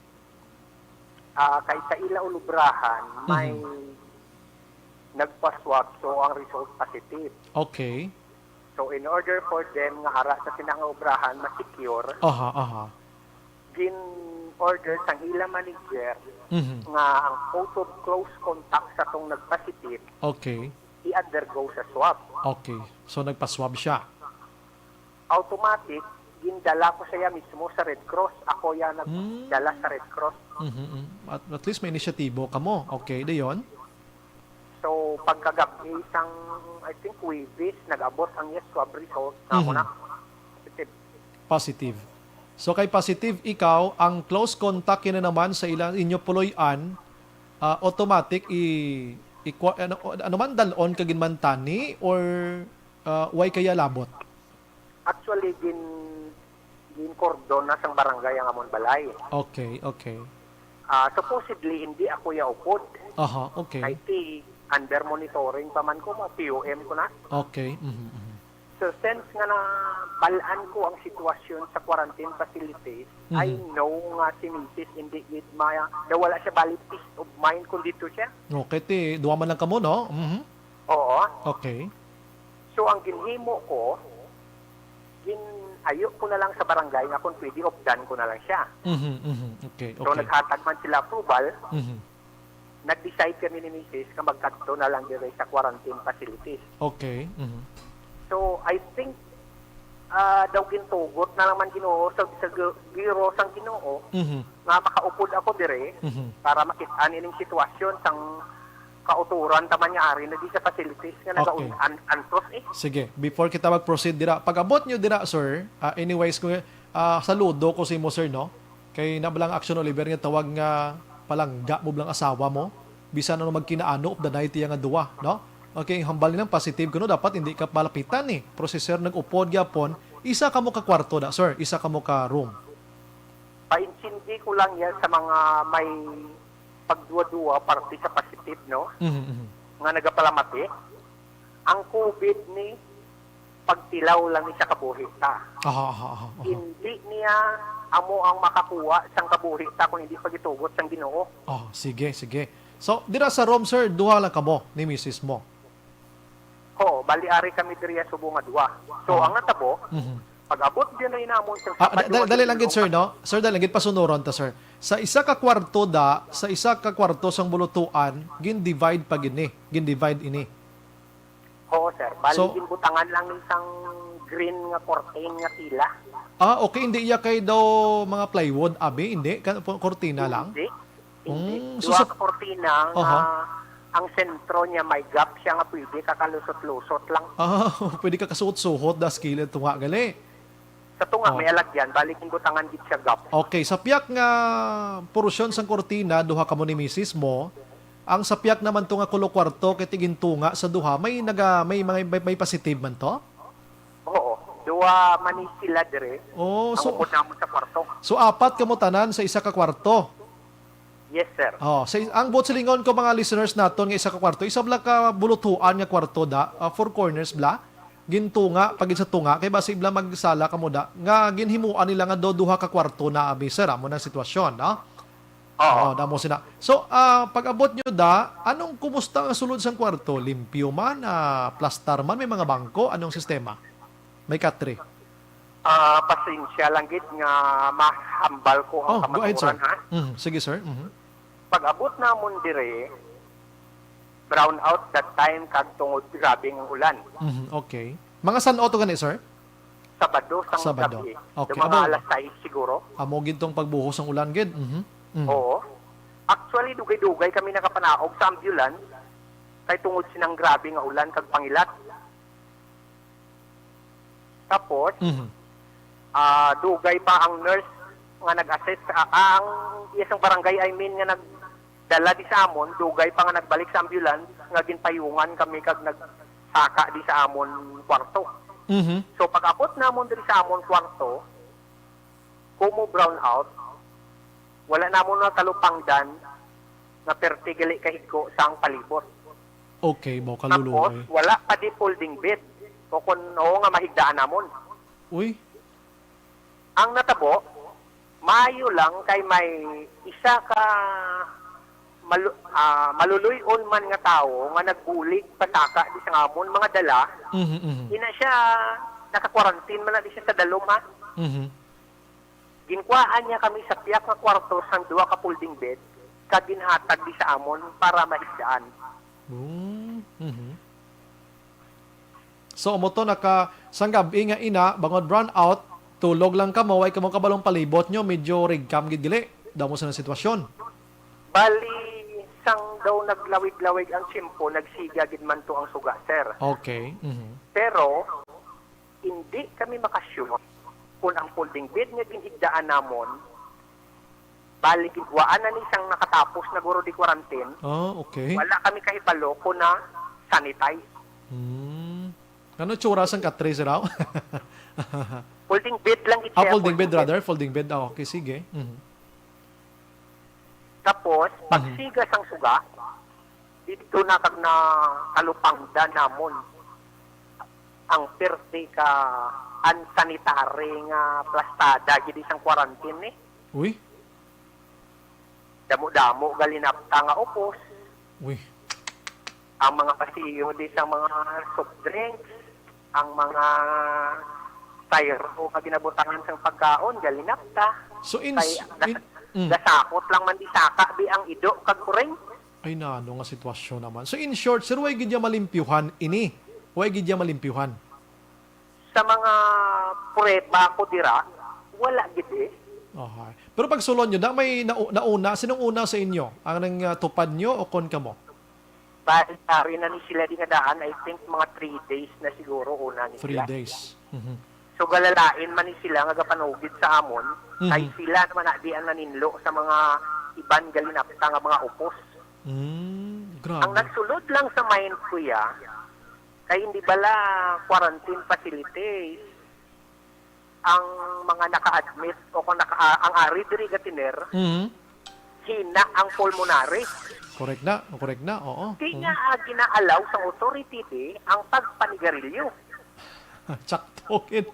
Ah, kay sa ila ulubrahan, may Mhm. nagpa-swab, so ang result positive. Okay. So in order for them nga ara sa sila nga obrahan ma-secure, Aha, aha. gin-order sang ila manager Mhm. nga ang photo of close contact sa tong nagpositive Okay. i-undergo sa swab. Okay. So nagpa-swab siya. Automatic, gindala ko siya mismo sa Red Cross. Ako ya Hmm. nagdala sa Red Cross. Mhm, mhm. At, at least may inisyatibo kamo. Okay, dayon? So, pagkagabi sang, I think, Huwebes, nag-abot ang iya swab result na ako Mhm. na positive. Positive. So, kay positive ikaw, ang close contact yun na naman sa ila, inyo puloy-an, ah, automatic i, i, ano, ano man, dalon ka ginmantani or, ah, way kaya labot? Actually, gin-, gin-cordon na sang barangay ang amon balay. Okay, okay. Ah, supposedly, hindi ako ya upod. Aha, okay. Kay ti, under monitoring pa man ko, ma-P O M ko na. Okay, mhm, mhm. So, since nga nabal-an ko ang sitwasyon sa quarantine facilities, I Mhm. know nga si misis hindi gid maya, daw wala siya bali peace of mind kung dito siya. Okay, ti, duwa man lang kamo, no? Mhm. Oo. Okay. So, ang ginhimo ko, gin-ayo ko na lang sa barangay nga kung pwede, updan ko na lang siya. Mhm, mhm. Okay, So, okay. naghatag man sila approval, Mhm. nag-decide kami ni misis nga magkadto na lang dire sa quarantine facilities. Okay. Mhm. So, I think, ah, daw gintugot na lang man Ginoo sa, sa gi-, giro sang Ginoo Mhm. nga makaupod ako dire Mhm. para makit-an ining sitwasyon sang kauturan ta man nga ari na di sa facilities nga Okay. nagaun-, an-, antos eh. Sige, before kita mag-proceed dira, pag-abot nyo dira, sir, ah, anyways, ko, ah, saludo ko sa imo, sir, no? Kay na lang action, Oliver, nga tawag nga palangga mo lang asawa mo. Bisan ano magkinaano, of the night iya nga duwa, no? Okay, hambal nilang positive kuno, dapat hindi ka malapitan eh. Processor nag-upod gyapon, isa ka mo ka kwarto da, sir, isa ka mo ka room. Paintindi ko lang yan sa mga may pagduwa-duwa parte sa positive, no? Mhm, mhm. Nga nagapalamati. Ang COVID ni pagtilaw lang ni sa kabuhi ta. Aha, aha, aha, aha. Hindi niya amo ang makakuha sang kabuhi ta kung hindi pagitugot sang Ginoo. Oh, sige, sige. So, dira sa room, sir, duha lang kamo ni misis mo? Oo, bali ari kami diriya subong nga duha. So, Ah. ang natabo, Mhm. pag-abot din na inamon sa Ah, da-, da-, dali lang gid, sir, no? Sir, dali lang gid, pasunuron ta, sir. Sa isa ka kwarto da, sa isa ka kwarto sang bulutuan, gin-divide pa gini, gin-divide ini. Oo, sir. Bali, So, ginbutangan lang ni sang green nga curtain nga tila. Ah, okay. Hindi iya kay daw mga plywood, abi? Hindi? Ka-, po-, kortina lang? Hindi. Hindi. Mm, so Duha sa ka kortina nga Aha. ang sentro niya may gap siya nga pwede ka kalusot-lusot lang. Ah, pwede ka kasuhot-suhot, das kilid, tunga gali. Sa tunga, Oh. may alagyan. Bali, ginbutangan gid siya gap. Okay, sa piyak nga porusyon sang kortina, duha kamo ni misis mo, ang sa piyak naman to nga kulo kwarto, kay tigintunga sa duha, may naga-, may, may, may, may positive man to? Oo. Duha man ni sila dire. Oh, Ang so, upod namon sa kwarto. so apat kamo tanan sa isa ka kwarto? Yes, sir. Oh, sa, ang buot silingon ko, mga listeners naton, nga isa ka kwarto, isa bala ka bulutuan nga kwarto da, ah, four corners bala. Gintunga, pag sa tunga, kay basi bala magsala kamo da, nga ginhimuan nila nga do, duha ka kwarto na, abi, sir, amo nang sitwasyon, no? Oo. Oh, damo sina. So, ah, pag-abot nyo da, anong kumusta ang sulod sang kwarto? Limpyo man, ah, plastar man, may mga bangko, anong sistema? May katre? Ah, pasensya lang gid nga mahambal ko ang Oh, go ahead, sir. kamatuoran, ha? Mhm, sige, sir. Mhm. Pag-abot namon dire, brown out that time kag tungod grabe ang ulan. Mhm, okay. Mga san-o to gani, sir? Sabado sang Sabado. gabi. Okay, Yung mga amo. alas sais siguro. Amo gid tong pagbuhos ang ulan gid. Mhm. Mhm. Oo. Actually, dugay-dugay kami nakapanaog sa ambulance kay tungod sinang grabe nga ulan kag pangilat. Tapos, Mhm. ah, dugay pa ang nurse nga nag-assist, ah, ang iya sang barangay, I mean, nga nagdala di sa amon, dugay pa nga nagbalik sa ambulance nga ginpayungan kami kag nagsaka di sa amon kwarto. Mhm. So, pag-abot namon diri sa amon kwarto, kumo brown out, wala namon natalupangdan nga perti gali kahigko sang palibot. Okay, mao Tapos, kaluluoy. wala pa di folding bed. O kung oo nga mahigdaan namon. Uy. Ang natabo, maayo lang kay may isa ka malu-, ah, maluloy-on man nga tawo nga nagbulig pataka di sa amon mga dala, Mhm, mhm. ina siya, naka-quarantine man na di siya sa dalom, ha. Mhm. Ginkuhaan niya kami sa pihak nga kwarto sang duha ka folding bed kag ginhatag di sa amon para mahigdaan. Oh, mhm. So, amo to, naka, sang gab-i nga ina, bangod brown out, tulog lang kamo, way kamo kabalong palibot nyo, medyo rigkam gid gali. Damo sa sitwasyon. Bali, sang daw naglawig-lawig ang tiyempo, nagsiga gid man to ang suga, sir. Okay. Mhm. Pero, hindi kami makasure kung ang folding bed nga ginhigdaan namon, bali, gidwaan na ni sang nakatapos na guro di quarantine. Ah, okay. Wala kami kahibalo kung na sanitize. Hmm. Ano tsura sang katre, sir, aw? Folding bed lang gid Ah, siya, folding bed, folding bed. Rather. Folding bed. Ah, okay, sige. Mhm. Tapos, Mhm. pagsiga sang suga, dito na kag na kalupangdan namon ang pirti ka unsanitary nga plastada gid sang quarantine, eh. Uy. Damo-damo galinapta nga upos. Uy. Ang mga pasiyo di sa mga soft drinks, ang mga styro nga ginabutangan sang pagkaon, galinapta. So, in Kay s-, gas-, in, mm. gasakot lang man di saka di ang ido kag kureng. Ay, nano nga sitwasyon naman. So, in short, sir, way gid ya malimpyuhan ini? Way gid ya malimpyuhan? Sa mga prueba ko dira, wala gid eh. Okay. Pero pag sulod nyo, na may nau-, nauna, sinong una sa inyo? Ang nang, ah, tupad nyo o kon kamo? Bali, ari na ni sila di nga daan, I think, mga three days na siguro una ni Three sila. days. Mhm. So, galalain man ni sila nga gapanugid sa amon, Mhm. kay sila naman na di ang naninlo sa mga iban galinapta nga mga upos. Mm, grabe. Ang nagsulod lang sa mind ko, ya, kay hindi bala quarantine facilities ang mga naka-admit o kung naka, ang ari diri gatiner, Mhm. hina ang pulmonary. Correct na, correct na, oo. Di Mm. nga, ah, ginaalaw sang authority di ang pagpanigarilyo. Tsakto gid.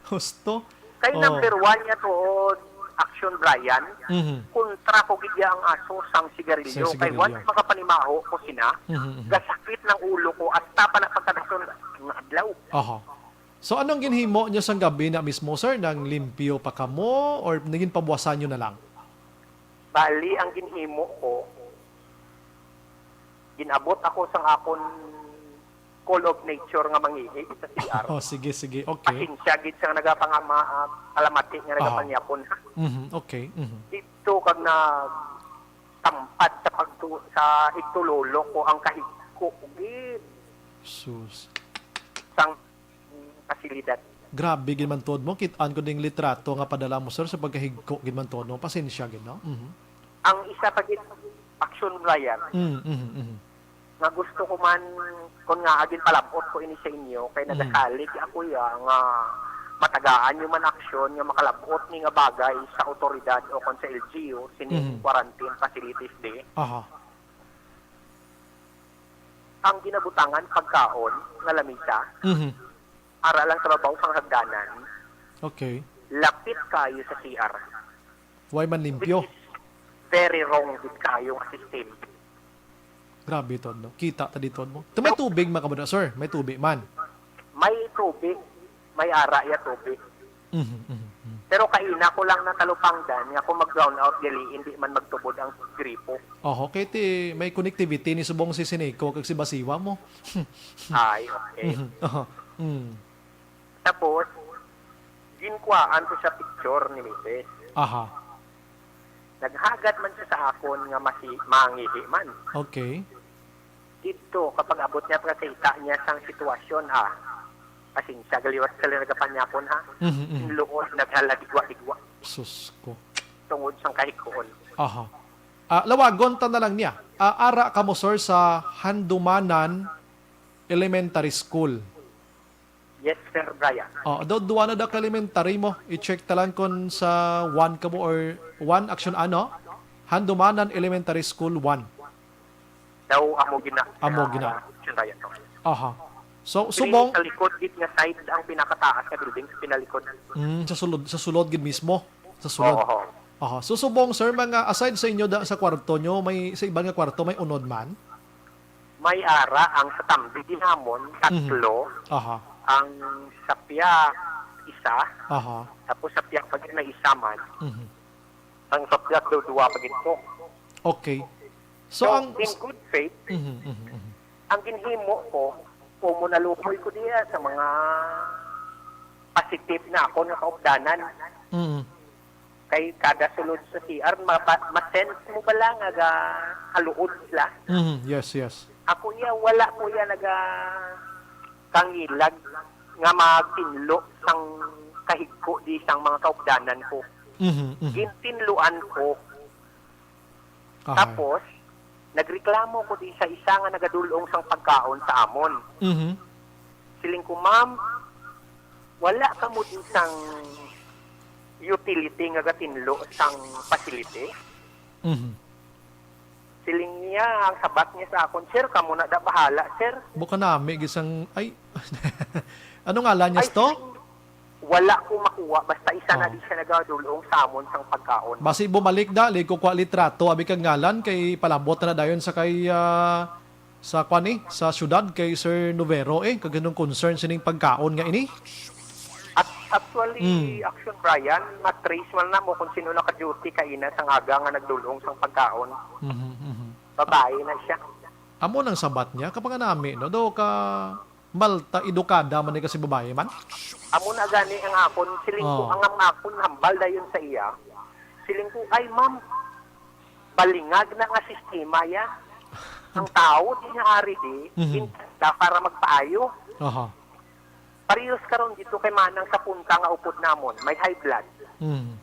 Husto. Kay Oo. number one niya tuod, Action Brian, Mhm. kontra ko gid ya ang aso sang sigarilyo. Sang Kay sigarilyo. once makapanimaho ko sina, Mhm, mhm. gasakit ng ulo ko hasta pa na pagkadason nga adlaw. Aha. So, anong ginhimo nyo sang gabi na mismo, sir? Nang limpyo pa kamo or naging pabuwasan nyo na lang? Bali, ang ginhimo ko, ginabot ako sang akon call of nature nga mangihi sa C R. Oh, sige, sige. Okay. Pasensya gid sang nagapangama-, ah, palamati nga Aha. nagapanyapon, ha? Mhm, okay. Mhm. Dito kag nagtampat sa pagtu-, sa igtulolo ko ang kahigko gid. Sus. Sang pasilidad. Grabe gid man tuod mo. Kit-an ko ding litrato nga padala mo, sir, sa pagkahigko gid man tuod mo. Pasensya gid, no? Mhm. Ang isa pa gid, Action Brian, Mm, mhm, mhm. nga gusto ko man, kung nga agin palabot ko ini sa inyo, kay Mm. nagasalig ako ya nga matagaan nyo man aksyon nga makalabot ni nga bagay sa otoridad o kon sa L G U, sini Mhm. quarantine facilities di. Aha. Ang ginabutangan pagkaon nga lamisa, Mhm. ara lang sa babaw sang hagdanan, Okay. lapit kayo sa C R. Way man limpyo. Which is very wrong gid kayo nga system. Grabe to, no? Kita ta dito mo. Ito may tubig, mga kabada, sir. May tubig man. May tubig, may ara ya tubig. Mhm, mhm, mhm. Pero kaina ko lang natalupangdan nga kung mag-brown out gali, hindi man magtubod ang gripo. Oho, kay ti may connectivity ni subong si Sineco kag si Basiwa mo. Ay, okay. Mhm, oho, mm. Tapos, ginkuhaan ko siya picture ni Misis. Aha. Naghagad man siya sa akon nga masi-, mangihi man. Okay. Didto, kapag abot niya, pagkakita niya sang sitwasyon, ah, pasensya, galiwat sa nagapanyapon, ha? Mhm, mhm. Ang luod, naghala, digwa-digwa. Sus ko. Tungod sang kahigkoon. Aha. Ah, lawagon ta na lang niya. Ah, ara kamo, sir, sa Handumanan Elementary School. Yes, Sir Brian. Oh, daw duwa na daw ka elementary mo. I-check ta lang kung sa one ka mo or one action ano? Handumanan Elementary School one. Daw amo gina-, Amo ah, gina. Sir Brian, no? Aha. So, Kini subong sa likod gid nga side ang pinakataas nga building sa pinalikod. Mm, sa sulod, sa sulod gid mismo. Sa sulod. Oo, oo. Aha. So, subong, sir, mga aside sa inyo da, sa kwarto nyo, may, sa iban nga kwarto, may unod man? May ara ang sa tambi ginamon, Mhm. tatlo. Aha. Ang sa piyak, isa. Aha. Tapos sa piyak pa gid na isa man. Mhm. Ang sa piyak daw, duwa pa gid to. Okay. So, So, ang in good faith, Mhm, mhm, mhm. ang ginhimo ko, kung mo nalukoy ko diya sa mga positive na ako nga kaupdanan. Mhm. Kay kada sulod sa C R, mapa-, ma-sense mo bala nga ga-, kaluod sila. Mhm, yes, yes. Ako iya, wala ko iya naga kangilag nga magtinlo sang kahigko di sang mga kaupdanan ko. Mhm, mhm. Gintinluan ko. Aha. Tapos, nagreklamo ko di sa isa nga nagadulong sang pagkaon sa amon. Mhm. Siling ko, "Ma'am, wala kamo di sang utility nga gatinlo sang facility?" Mhm. Siling niya, ang sabat niya sa akon, "Sir, kamo na da bahala, sir." Buka nami gisang, ay, ano ngalan niya Ay, sto? Siling, wala ko makuha, basta isa na Oh. di siya nagadulong sa amon sang pagkaon. Basi bumalik da, li ko kwa litrato, abi kag ngalan, kay palabot na dayon sa kay, ah, sa kwan, eh, sa syudad kay Sir Novero, eh, kag anong concern sining pagkaon nga ini? At actually, Mm. Action Brian, matrace man na mo kung sino naka-duty kaina sang aga nga nagdulong sang pagkaon. Mhm, mhm. Babae na siya. Amo nang sabat niya, kapanganami, no? Do ka malta, edukada man ni kasi babae man? Amo na gani ang akon, siling ko, Oh. ang, ang akon hambal dayon sa iya. Siling ko, "Ay, ma'am, balingag na nga sistema ya. Ang tao di nga ari di, Mhm. ginta para magpaayo." Aha. Parehas karon dito kay manang sa punta nga upod namon, may high blood. Mhm.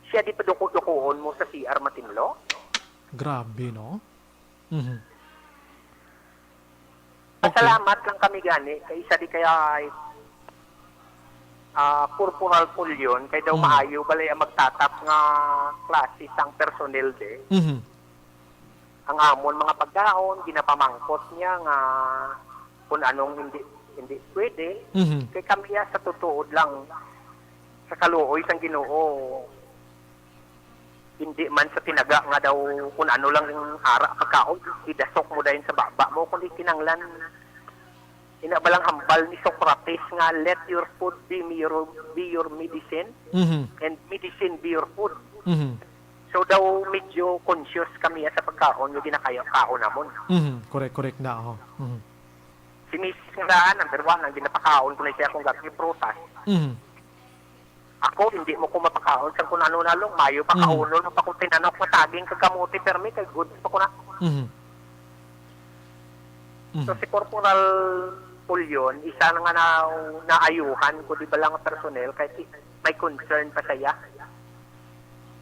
Siya di paduko-dukoon mo sa C R matinlo? Grabe, no? Mhm. Okay. Pasalamat lang kami gani kay isa di kaya ay, ah, Corporal Pulyon, kay daw Mm. maayo balay ang magtatap nga klase sang personnel de. Mhm. Ang amon mga pagkaon, ginapamangkot niya nga kung anong hindi, hindi pwede. Mhm. Kay kami ya sa tutuod lang, sa kaluoy sang Ginoo, hindi man sa tinaga nga daw kung ano lang ang ara pagkaon, idasok mo dayon sa baba mo, kundi kinanglan, ina ba lang hambal ni Socrates nga, "Let your food be your, be your medicine, Mhm. and medicine be your food." Mhm. So daw medyo conscious kami sa pagkaon nga ginakayo-, kaon namon. Mhm. Correct, correct na, oh. Mhm. Si misis nga daan, number one, ang ginapakaon ko na siya kung gabi prutas. Mhm. Ako, hindi mo ko mapakaon sa kung ano na lang, mayo pa Mhm. kaunon mo pa kung tinanok mo saging kag kamote, permi, kay good pa ko na. Mhm. So, Mhm. si Corporal Pulyon, isa na nga na, naayuhan ko, di ba lang, personnel, kay si, may concern pa siya.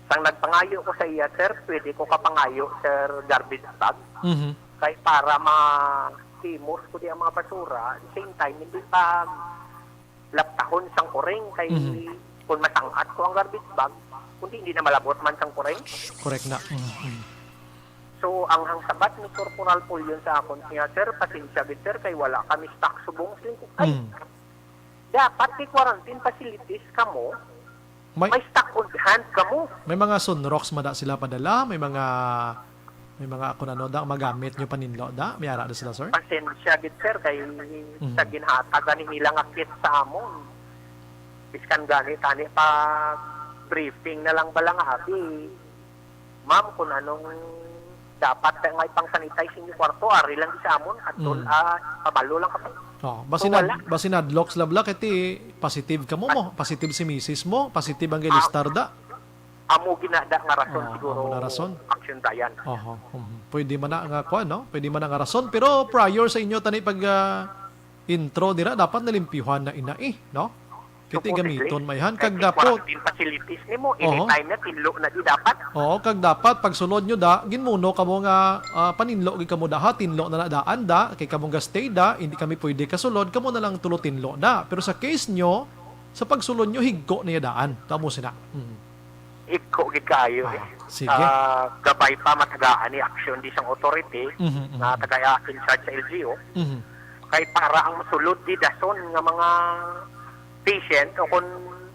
Sang nagpangayo ko sa iya, "Sir, pwede ko kapangayo, sir, garbage bag?" Mhm. Kay para ma-, himos ko di ang mga basura, at the same time, hindi pa laptahon sang kuring kay Mhm. kung masangat ko ang garbage bag, kundi hindi na malabot man sang kuring. Correct na. Mhm, mhm. So, ang, ang sabat ni Corporal Pulyon sa akon, siya, "Sir, pasensya gid, sir, kay wala kami stock subong." Siling ko, "Ay, Mm. dapat may quarantine facilities kamo, May may stock on hand kamo." May mga sunrox mada sila padala, may mga, may mga kung ano da, magamit nyo paninlo da, may ara da sila, sir? Pasensya gid, sir, kay Mhm. sa ginhatag gani nila nga kit sa amon. Biskan gani tani pa briefing na lang bala nga abi, "Ma'am, kung anong dapat nga ipang-sanitize inyo kwarto, ari lang di sa amon, adto, Mm. ah, pabalo lang kami." Oh, basi So, nad-, wala. Basi nadlok sila bala, kay ti positive ka mo, mo. Positive si misis mo, positive ang Ah. gilistar da. Amo ginada nga rason Oh, siguro, amo na rason. Action Brian. Oho. Mhm. Pwede man na nga kuwan, no? Pwede man na nga rason. Pero prior sa inyo, tani pag, ah, intro dira, dapat nalimpyuhan na ina eh, no? Kiti Supposedly. Gamiton may han. Kag Kay dapat quarantine facilities nimo, Oho. Anytime na, tinlo na di dapat. Oo, kag dapat pagsulod nyo da, ginmuno kamo nga, ah, paninlo gid kamo da, ha, tinlo na na daan da, kay kamo ga stay da, hindi kami pwede kasulod, kamo na lang tulo tinlo da. Pero sa case nyo, sa pagsulod nyo, higko niya daan. Tamo sina. Mhm. Higko gid kaayo, Ah, eh. Sige. Ah, gabay pa matagaan ni action di sang authority Mhm, mhm. nga taga in charge sa L G U. Mhm. Kay para ang masulod di dason nga mga patient o kung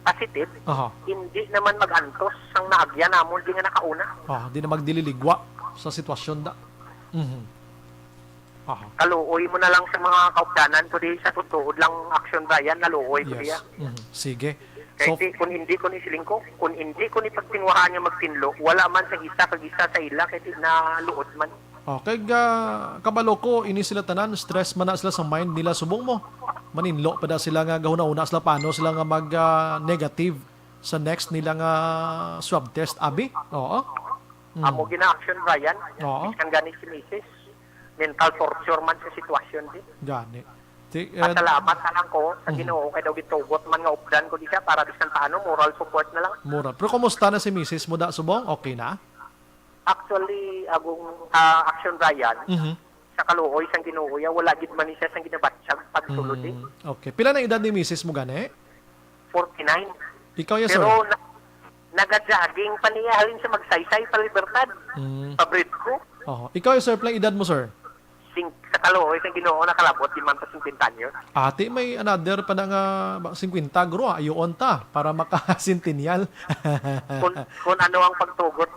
positive, Aha. hindi naman mag-antos sang naagya namon di nga nakauna. Ah, di na magdililigwa sa sitwasyon da. Mhm. Aha. Kaluoy mo na lang sa mga kaupdanan ko di sa tutuod lang, Action Brian, naluoy ko diya. Yes. Mhm. Sige. Kay So, di, kung hindi ko ni siling ko, kung hindi ko ni pagtinwahan nga magtinlo, wala man sa isa kag isa sa ila kay di na luod man. Oh, kag, ah, kabalo ko, ini sila tanan, stress man na sila sa mind nila, subong mo. Maninlo pa da sila nga gahuna-huna sila paano sila nga mag, ah, negative sa next nila nga swab test, abi? Oo. Mm. Amo gina-action, Brian. Oo. Bisan gani si misis, mental torture man sa sitwasyon di. Gani. Ti-, eh, Pasalamat na lang ko sa Mhm. Ginoo kay daw gitugot man nga updan ko di siya para bisan paano moral support na lang. Moral. Pero kumusta na si misis mo da, subong? Okay na? Actually, agong, ah, Action Brian, Mhm. sa kaluoy sang Ginoo, ya, wala gid man ni siya sang ginabatyag pagsulod, eh. Mm, okay. Pila na edad ni misis mo gani? Forty-nine. Ikaw, ya, sir? Pero na-, naga-jogging pa niya halin sa Magsaysay pa Libertad. Mm. Pabrit ko. Oho. Ikaw, ya, sir, pila edad mo, sir? Sing-, sa kaluoy sang Ginoo, nakalabot di man pa singkwenta anyos. Ati, may another pa na nga ba, singkwenta, guro, ah, ayoon ta para maka-centennial. Kung, kung ano ang pagtugot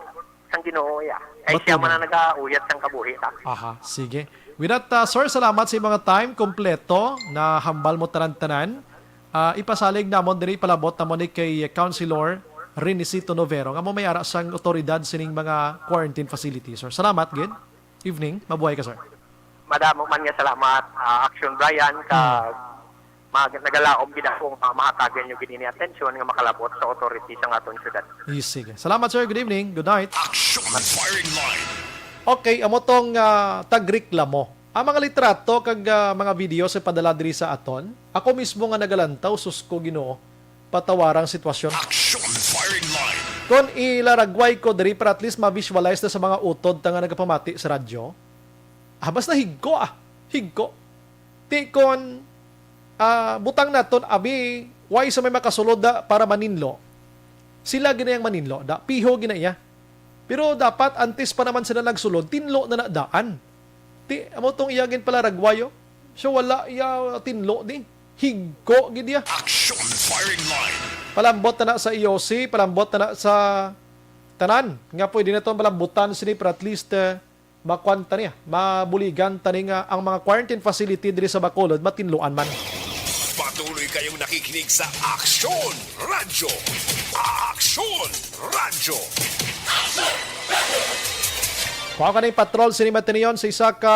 sang Ginoo, ya. Ay, siya Matuman. man ang nagauyat sang kabuhi ta. Aha, sige. With that, uh, sir, salamat sa mga time kompleto na hambal mo tanan-tanan. Ah, ipasalig namon diri, palabot namon ni kay Councilor Renicito Novero, nga mo may ara sang otoridad sining mga quarantine facility, sir. Salamat gid. Evening. Mabuhay ka, sir. Madamo man nga salamat, ah, Action Brian, ka Hmm. mag-, nagalaom gid ako nga mahatagan nyo gid ini atensyon nga makalabot sa authority sa aton syudad. Yes, sige. Salamat, sir. Good evening. Good night. Action Firing Line. Okay, amo tong, ah, tagreklamo. Ang mga litrato kag, ah, mga video sa padala diri sa aton, ako mismo nga nagalantaw, sus ko, Ginoo, patawarang sitwasyon. Action Firing Line. Kon ilaragway ko diri para at least ma-visualize na sa mga utod ta nga nagapamati sa radyo, ah, basta higko, ah. Higko. Ti kon, ah, butang naton, abi, why sa may makasulod da para maninlo? Sila gina yang maninlo da, piho gina iya. Pero dapat antes pa naman sila nagsulod, tinlo na na daan. Ti, amo tong iya ginpalaragwayo. So, wala iya tinlo di. Higko gid iya. Action Firing Line. Palambot na na sa E O C, palambot na na sa tanan nga pwede naton palambutan sini, pero at least, eh, makuan ta niya, mabuligan ta ni nga ang mga quarantine facility diri sa Bacolod matinluan man. Patuloy kayong nakikinig sa Action Radyo. Action Radyo. Kuha ka ng patrol sini matiniyon sa isa ka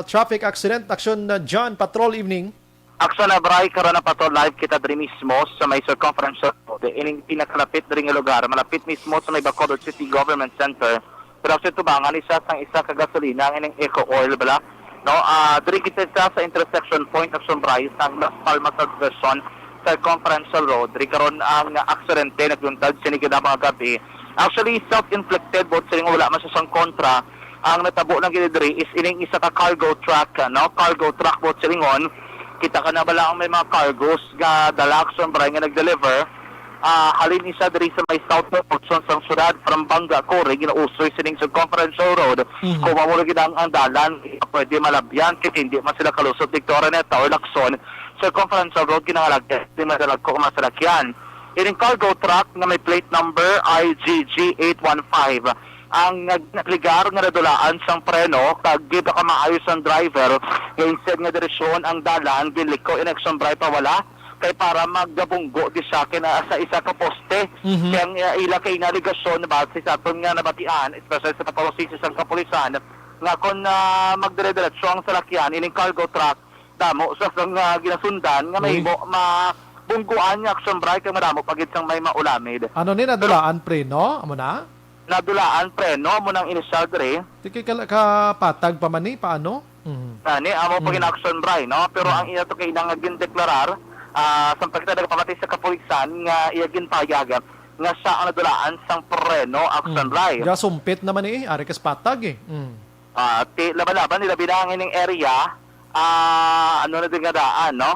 traffic accident. Action, uh, John, patrol, evening. Action, Abray, karon na patrol, live kita diri mismo sa may Circumferential Road. Ining pinakalapit diri nga lugar, malapit mismo sa may Bacolod City Government Center. Pero sa tubangan, isa sang isa ka gasolina ang ining Eco Oil, bala. No, ah, diri kita sa, sa intersection point, Action Bryce, ang Las Palmas Subversion, Circumferential Road. Diri karon ang aksidente nagluntad sini gid mga gabi. Actually, self-inflicted, but sining wala man siya sang kontra. Ang natabo lang gid diri is ining isa ka cargo truck, no? Cargo truck, but silingon. Kita ka na bala ang may mga cargos nga dala, Action Bryce, nga nag-deliver. Ah, halin isa diri sa may south portion sang syudad, from Banga, Cory, ginausoy sining Circumferential Road. Mhm. Kung mao gid ang, ang dalan, pwede malabyan, kay hindi man sila kalusot dito, Araneta or Lacson. Circumferential Road, kinahanglan, di madalagko ang mga salakyan. Ining cargo truck nga may plate number I G G eight one five, ang nagnagligar nga nadulaan sang preno, kag di pa kamaayo sang driver, nga instead nga direksyon ang dalan, ginliko in Action Bryce pawala, kay para magabunggo di siya kay naa sa isa ka poste. Mhm. Kay ang, uh, ila kay inaligasyon, base sa aton nga nabatian, especially sa pagpapasisi sang kapulisan, nga kon, ah, magdire-diretso ang salakyan, ining cargo truck, damo sa sang, ah, ginasundan nga Uy. mahimo mabungguan nga Action Bryce kay madamo pa gid sang may maulamid. Ano ni, nadulaan preno? Amo na? Nadulaan preno, amo nang initial diri. Di kay kala-, kapatag pa man ni, paano? Mhm. Nani, amo pa Mm. gina-Action Bryce, no? Pero Mm. ang iya to kay nang gindeklarar, ah, sa pagkita nagpamati sa kapulisan nga iya ginpahayag nga siya ang nadulaan sang preno, Action Mm. Bryce. Gasumpit naman ni, eh. Ari kas patag, eh. Mm. Ah, ti-, laban-laban nila bilang ining area, ah, ano na din nga daan, no?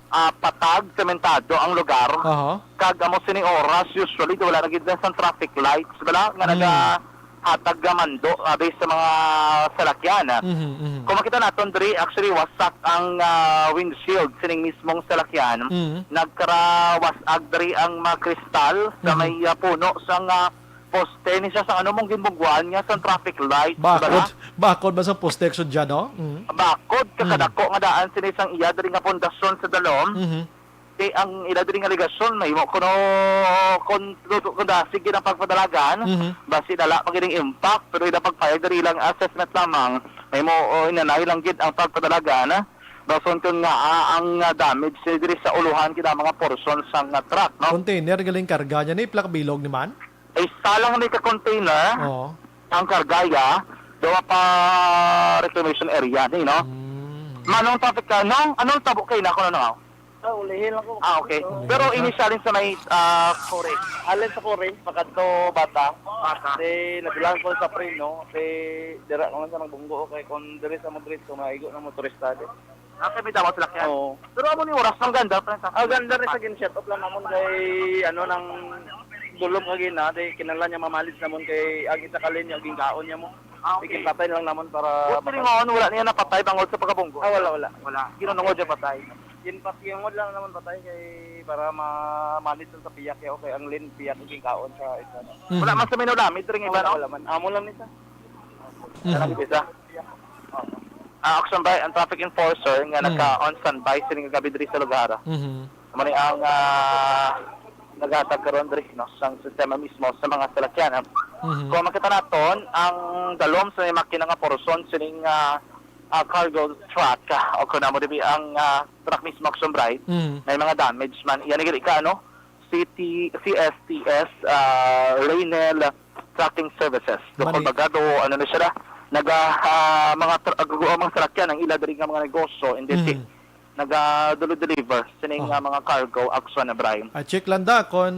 Ah, patag, sementado ang lugar. Aha. Kag amo sini oras, usually, wala na gid na sang traffic lights, wala nga Mm. naga-, hatag nga mando, ah, based sa mga salakyan. Mhm, mhm. Kung makita naton diri, actually, wasak ang, ah, windshield sining mismong salakyan. Mhm. Nagkarawasag diri ang mga kristal sa Mhm. may, ah, puno sang, ah, poste ni siya sa ano mong ginbungguan niya sa traffic light, Bakod, diba? Bakod ba sa poste, Action Jan, no? Mhm. Bakod, Mhm. kakadako nga daan sini sang iya diri nga pundasyon sa dalom. Mhm. Di ang ila diri nga alegasyon, mahimo kuno kun, kun, kun dasig gid ang pagpadalagan, Mhm. basi dala pa gid ang impact, pero ila pagpayag diri lang assessment lamang, mahimo, o, inanay lang gid ang pagpadalagan, bason kun nga, ah, ang, ah, damage ni diri sa uluhan gid ang mga portion sang, ah, truck, no? Container galing karga niya ni, pila ka bilog ni man? Isa lang ni ka container Oo. ang karga ya, duha pa reclamation area ni, no? Mm. Manong traffic ka, nong, anong tabo kay na, kung ano? Ah, ulihin lang ko. Ah, okay. Ulihin Pero lang. Initialin sa may, ah, Kore. Alin sa Kore, pakadto Bata. Bata. Di, nadulaan ko sa Preno. Di, dira ko lang sa nagbunggo. Okay, kung diri sa Madrid, so maigo ng motorista, di. Ah, kay may dawat sila kaya? Oo. Pero amo ni oras, ang ganda pa sa Ah, ganda rin sa gin-set up lang namon kay, ano, nang dulom ka gina, di, kinahanglan niya mamalis namon kay agi sa kalin niya, ginkaon niya mo. Ah, okay. Ikinpatay lang namon para Buti rin makal- nga, wala niya napatay bangod sa pagkabunggo. Ah, wala, wala. Wala. Ginunungod niya patay. Ginpat-, ginungod lang naman patay kay para ma-manage lang sa piyak, kay okay, ang lin piyak, ginkaon sa isa, no? Mhm. Wala man sa may nalamit rin Ah, iba, wala, no? Wala man. Amo lang nito. Mhm. Isa. Ah, action by ang traffic enforcer nga Mm. naka-on standby sining gabi diri sa lugar. Mhm. Amo ni ang, ah, naghatag karon diri, no, sang sistema mismo sa mga salakyan. Mhm. Kung makita naton, ang dalom sa may makina nga porson sining, ah, ah, cargo truck, ah, o kung amo dibi ang, ah, truck mismo, action by, Mhm. may mga damage man. Yan ang gid ka, ano, C T, C S T S, ah, Raynel Trucking Services. Dukol Mani- baga do, ano na siya na, naga, ah, mga tra-, ah, mga salakyan ang ila diri nga mga negosyo, and then Mhm. naga-deliver sining, Oh. ah, mga cargo, action na, Brian. I-check lang da kung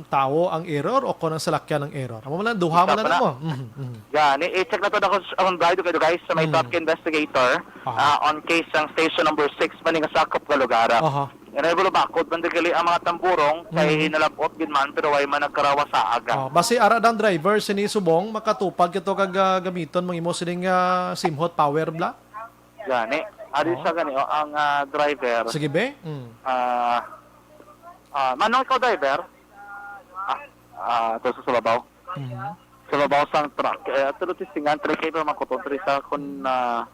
tawo ang error o kung ang salakyan ang error. Amo man lang, duha Isa man pa lang na. mo. Mhm, mhm. Gani, i-check na to na kung ang bright, okay, guys, sa may Mm. traffic investigator, Aha. ah, on case ang station number six, man nga sakop nga lugar. Aha. Nga nahibalo bakod man gali ang mga tamburong kay Mm. nalab-ot gid man, pero way man nagkarawa sa aga. Oh, basi ara dang driver sini subong makatupad kito kag, ah, gamiton mang imo sining, ah, simhot power bla? Gani. Ari Oh. sa gani, oh, ang, ah, driver. Sige, be. Mm. Ah, ah, manong ikaw driver? Ah, ah, to sa Sababaw. Mhm. Sa babaw sang truck. Eh, ato lo testingan, try kayo makuton, try sa kun, ah,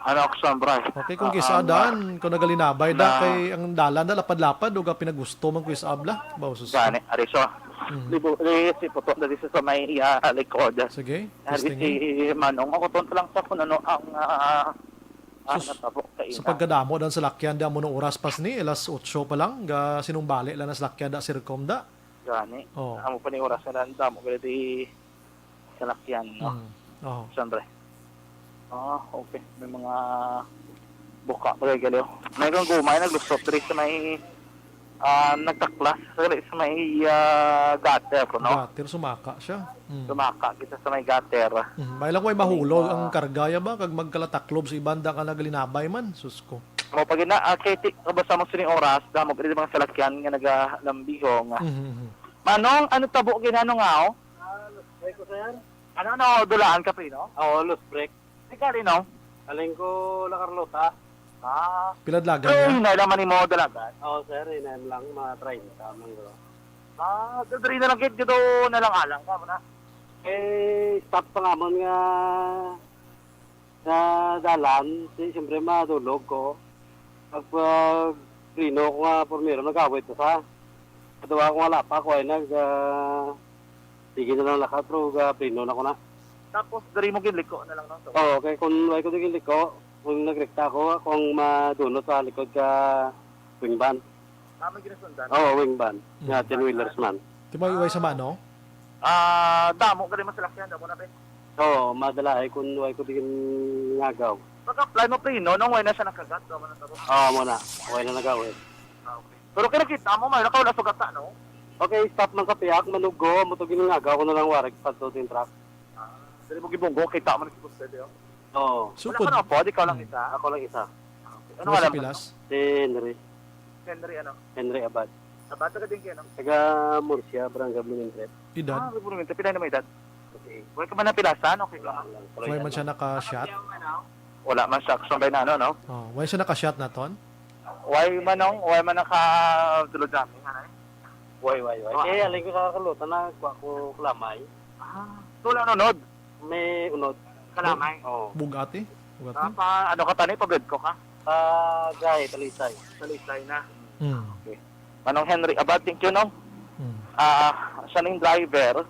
ano, action, bro. Okay, kung Ah, kisa ang, ah, dan, kung nagalinabay da, na kay ang dalan da, lapad-lapad, o ga pinagusto man, kuis abla. Ba, usus. Gani, ari siya. Mhm. Libo, eh, si Puto, dali siya sa may, ah, likod. Sige, Ari testingan. si Manong, makuton lang sa kung ano ang, ah, ang Sus, natabo sa sa ina. pagkadamo dan salakyan, di amo nung oras pas ni, alas otso pa lang, ga sinumbali lang na salakyan da, sirkom da. Gani. Oh. Amo pa ni oras na lang, damo gali di salakyan, no? Mm. Oh. Siyempre. Ah, okay. May mga buka pa gali, oh. May kang gumay, naglusot diri sa may, ah, nagtaklas, sa gali sa may, ah, gutter ko, no? Gutter, sumaka siya. Mm. Sumaka kita sa may gutter. Mm. May lang way mahulog May, ah, ang karga, ya ba? Kag magkalataklob sa ibanda ka nagalinabay man. Sus ko. Mo pag ina, ah, kay ti-, kabasa mo sining oras, damo gali mga salakyan nga nagalambihong. Mhm, mhm. Manong, ano tabo ginano nga, oh? Ah, loose brake ko, sir. Ano, ano, dulaan ka, Pino? Oo, loose brake. Di ka rin, no? Galing ko La Carlota. Ah. Pila dalagan Pero niya? hinay naman ni mo dalagan. Oo, sir, hinay lang, mga treinta man, bro. Ah, diri na lang gid, dito na lang alang ka muna. Eh, stop pa nga mo nga sa dalan, si, siyempre madulog ko. Pag, pag preno ko nga primero, nag-awit ko sa. Kaduha ko nga lapa ko ay nag, ah, sige na lang lakat, pero ga preno na ko na. Tapos, diri mo ginliko na lang, no? So, Oo, kay kung way ko di ginliko, kung nagrekta ako, kung madunot sa likod ka wing van. Ah, may ginasundan? Oo, wing van. Mm. Nga, ten-wheelers man. Di ba, iway sa mano? Ah, damo gali man salakyan, damo na, be. Oo, madala ay kung way ko di ngagaw. Pag-apply mo, pre, no? Nung way na siya nakagat, damo na taro. Oo, mo na. Way na nagaw, eh. Ah, okay. Pero kinakita mo, may nakawala sa gata, no? Okay, stop man sa piyak, manugo, mo to ginangagaw ko na lang warig sa to din truck. Ah, dali mo gibunggo, kita mo na si Boss Fede, oh. Oo. Wala Sukod. ka na po, di ka lang Mm. isa. Ako lang isa. Ah, okay. Ano Ano nga si lang Pilas? Si Henry. Henry, ano? Henry Abad. Abad, taga din kayo, no? Taga Murcia, Barangay Bulintre. Edad? Ah, Bulintre. Pila na may edad? Wala ka man napilasan, okay ka? Why man siya naka-shot? Wala man siya, action by na, ano, no? Oh, why siya naka-shot naton? Why man, no? Why man naka tulod kami, ano? Why, why, why? Why? Kaya lang ko kakalutan na kuha ko kalamay. Ah, wala nunod. May unod. Kalamay. Oo. Bugati? Bugati? Ah, pa, ano ka tani? Pagod ko ka? Ah, gay, talisay. Talisay na. Mm. Manong Henry Abad, thank you, no? Mm. Ah, siya ning driver,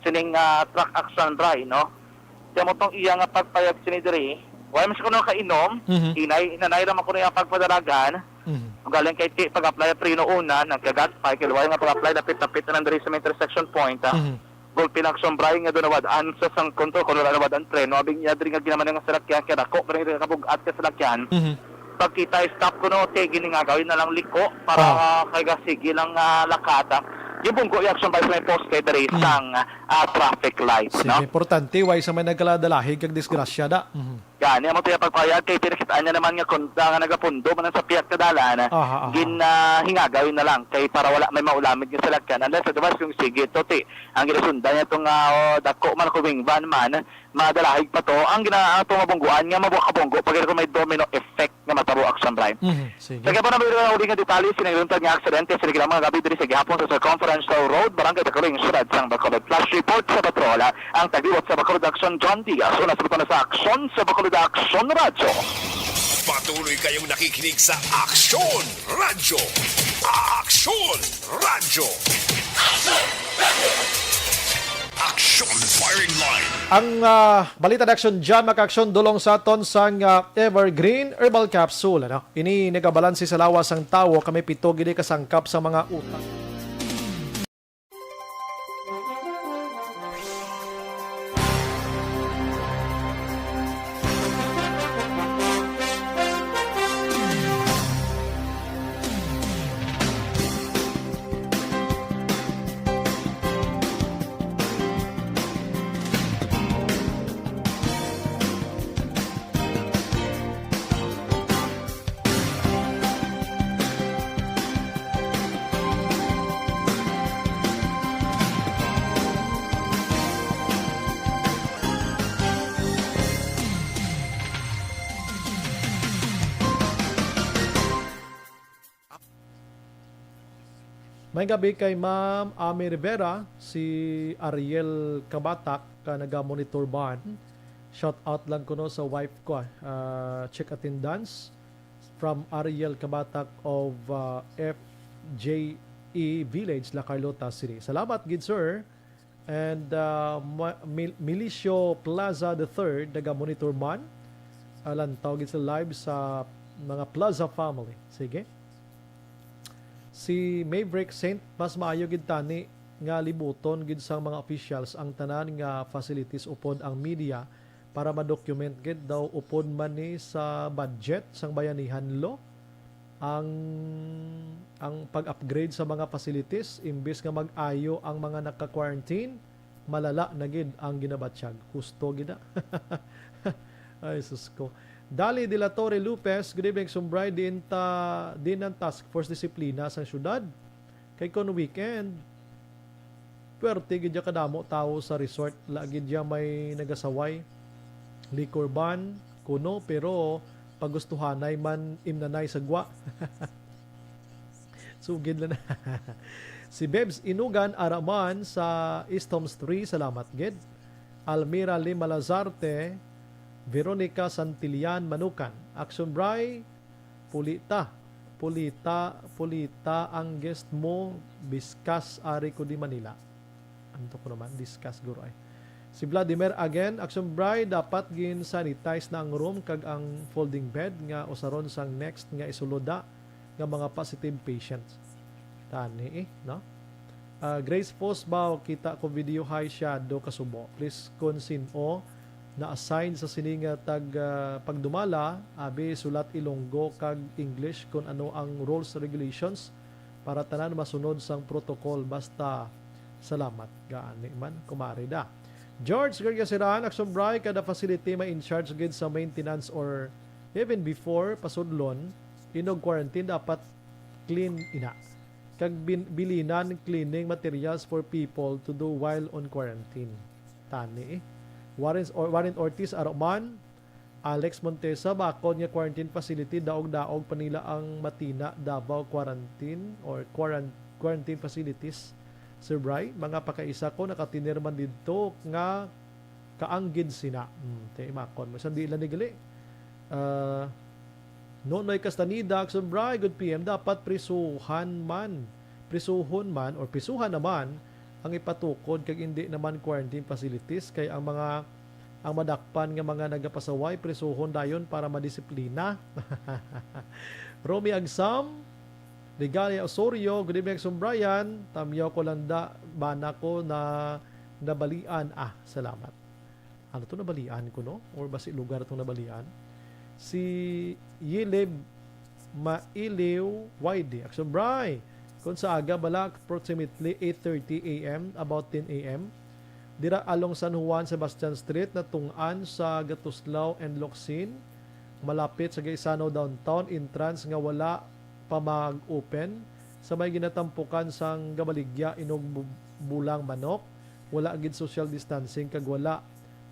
sining ah, truck action dry, no? Kaya mo tong iya nga pagpayag sini diri, wala man siya kuno kainom, Mhm. inay, inanay ra man kuno yung pagpadalagan, Mhm. galing kay ti pag-apply prino una, nagkagat pa, kay wala nga pag-apply, lapit-lapit na lang diri sa may intersection point, ah. Mhm. Gulpi na action bray nga doon nawad-an sa sang kontrol, kung wala nawad-an preno, abing iya diri nga ginaman nga salakyan, kaya dako, pero hindi kabug-at ka salakyan. Mhm. Pagkita, stop kuno, te, gini nga gawin na lang liko para Ah. ah, kay sige lang ah, lakata. Yung bunggo yung action bray sa may poste diri Hmm. sang ah, traffic light, Sige, no? Importante, why sa may nagkaladalahi kag disgrasya da? Mhm. Gani, amo to yung pagpayag kay pinakitaan niya naman nga kunda nga nagapundo man sa piyak ka dalan. Aha, aha. Ginahingagaw na lang kay para wala may maulamid nga salakyan. Unless otherwise kung sige to, ti, ang ginasundan niya itong ah, dako man kung wing van man, madalahig pa to. Ang gina ang itong mabungguan nga mabuha kabunggo pag kung may domino effect nga matabo action bray. Mhm. Sige. Sa kaya pa na may uli nga detalye, sinagluntad nga aksidente, sinigilang mga gabi diri sa gihapon sa Circumferential Road, Barangay Tacuring, Siyudad sang Bacolod. Flash report sa patrola, ang tagliwat sa Bacolod Action, John Diaz. Una sa na sa Aksyon sa Bacolod Action Radyo. Patuloy kayong nakikinig sa Aksyon Radyo. Aksyon Radyo. Aksyon Firing Line. Ang ah, balita na aksyon dyan, makaaksyon dulong sa aton sang ah, Evergreen Herbal Capsule. Ano? Ini nagabalansi sa lawas sang tawo, kami pito gid kasangkap sa mga utang. May gabi kay Ma'am Ami Rivera, si Ariel Kabatak ka naga-monitor ban. Shout out lang kuno sa wife ko, ah, check attendance from Ariel Kabatak of ah, F J E Village, La Carlota City. Salamat gid, sir. And ah, Ma- Mil- Milicio Plaza the third, naga-monitor man. Ah, lantaw gid sa live sa mga Plaza family. Sige. Si Maverick Saint, mas maayo gid tani nga libuton gid sang mga officials ang tanan nga facilities upod ang media para ma-document gid daw upod man ni sa budget sang bayanihan law ang ang pag-upgrade sa mga facilities. Imbis nga mag-ayo ang mga naka-quarantine, malala na gid ang ginabatyag. Husto gid na. Ay, sus ko. Dali de la Torre Lopez, good evening, Sumbray. Diin ta, diin ang task force disiplina sang syudad? Kay kon weekend, pwerte gid ya kadamo tawo sa resort. Lagi dia may nagasaway. Liquor ban, kuno, pero pagustuhanay man imnanay sa gwa. Sugid lang na. Si Bebs Inugan Araman sa East Homes three, salamat gid. Almira Lima Lazarte, Veronica Santillan Manukan. Action Bray, pulita. Pulita, pulita ang guest mo, biskas ari ko di Manila. Anto ko naman, discuss guro ay. Si Vladimir again, Action Bray, dapat gin-sanitize na ang room kag ang folding bed nga usaron sang next nga isulod da nga mga positive patients. Tani eh, no? Ah, Grace Fosbaw, kita ko video, hi siya do kasubo. Please, kun sin-o na-assign sa sini nga tag ah, pagdumala, abi sulat Ilonggo kag English kun ano ang rules, regulations para tanan masunod sang protocol. Basta salamat gaani man, kumari da. George Gargasiran, Action Bray, kada facility may in charge gid sa maintenance or even before pasudlon, inog quarantine dapat clean ina. Kag bin- bilinan cleaning materials for people to do while on quarantine. Tani, eh. Warren, or, Warren Ortiz, aro man. Alex Montesa, bakod nga quarantine facility, daog-daog pa nila ang Matina, Davao quarantine or quaran-, quarantine facilities. Sir Bry, mga pakaisa ko, nakatinir man didto nga kaanggid sina. Hmm, te, makon mo. Sandi lang ni gali. Ah, Nonoy Castaneda, Action Bry, good P M, dapat prisuhan man, prisuhon man, or prisuhan naman ang ipatukod kag indi naman quarantine facilities kay ang mga, ang madakpan nga mga nagapasaway, prisuhon dayon para madisiplina. Romy Agsam, Regalia Osorio, good evening, Action Brian. Tamyaw ko lang da, bana ko na nabalian. Ah, salamat. Ano to, nabalian ko, no? Or basi lugar tong nabalian? Si Yilib Mailiw Wide. Action Bry. Kung sa aga, bala, approximately eight thirty A M, about ten A M. Dira along San Juan, Sebastian Street, natungod sa Gatuslao and Locsin, malapit sa Gaisano Downtown entrance nga wala pa mag-open, sa may ginatampukan sang gabaligya, inog bu-, bulang manok, wala gid social distancing kag wala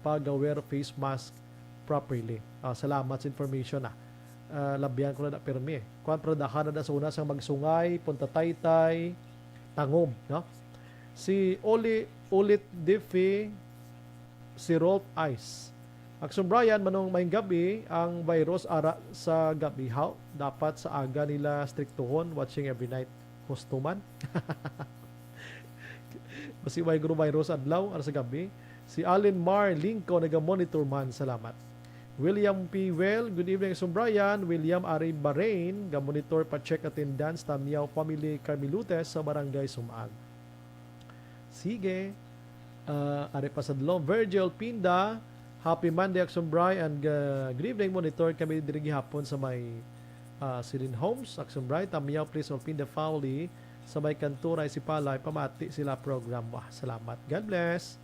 pa ga-wear face mask properly. Ah, salamat sa information, ah. Ah, labyan ko na na pirmi, eh. Kuwan, pero daha na da sa una sang Magsungay, Punta Taytay, Tangub, no? Si Oli, Ulit Diffie, si Rolf Ice. Action Brian, manong maayong gabi, ang virus ara sa gabi, how? Dapat sa aga nila striktuhon, watching every night. Husto man. Basi may guro virus adlaw, ara sa gabi. Si Allen Mar Lingko, naga-monitor man, salamat. William P. Well, good evening, Action Brian. William, ari Bahrain, ga-monitor pa check attendance, Tamyaw Family Carmelutes sa Barangay Sumag. Sige. Ah, ari pa sa dlo. Virgil Pinda, happy Monday, Action Bry, and, ah, good evening, monitor kami diri gihapon sa may, ah, Silin Homes, Action Bry. Tamyaw, please, all Pinda family sa may Kanturay, Sipalay, pamati sila program. Wah, salamat. God bless.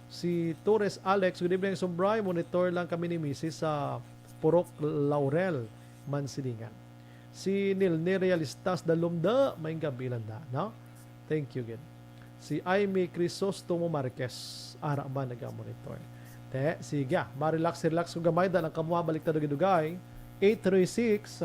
Si Torres Alex, good evening, Action Bry. Monitor lang kami ni Misis sa Purok Laurel, Mansilingan. Si Nilne Realistas Dalumda, may gabi lang da, no? Thank you, gid. Si Aimee Crisostomo Marquez, ara man naga-monitor. Te, sige, ah, ma-relax, relax ko gamay, da lang kamo, ah, balik ta dugay-dugay. Eight three six.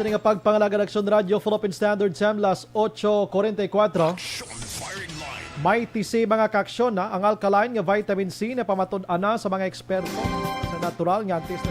Ini nga pagpangalagan Aksyon Radyo, Philippine Standard Time, las ocho cuarenta y cuatro. May T C, mga kaaksyon, na ang alkaline nga vitamin C na pamatud-an na sa mga eksperto sa natural nga antis.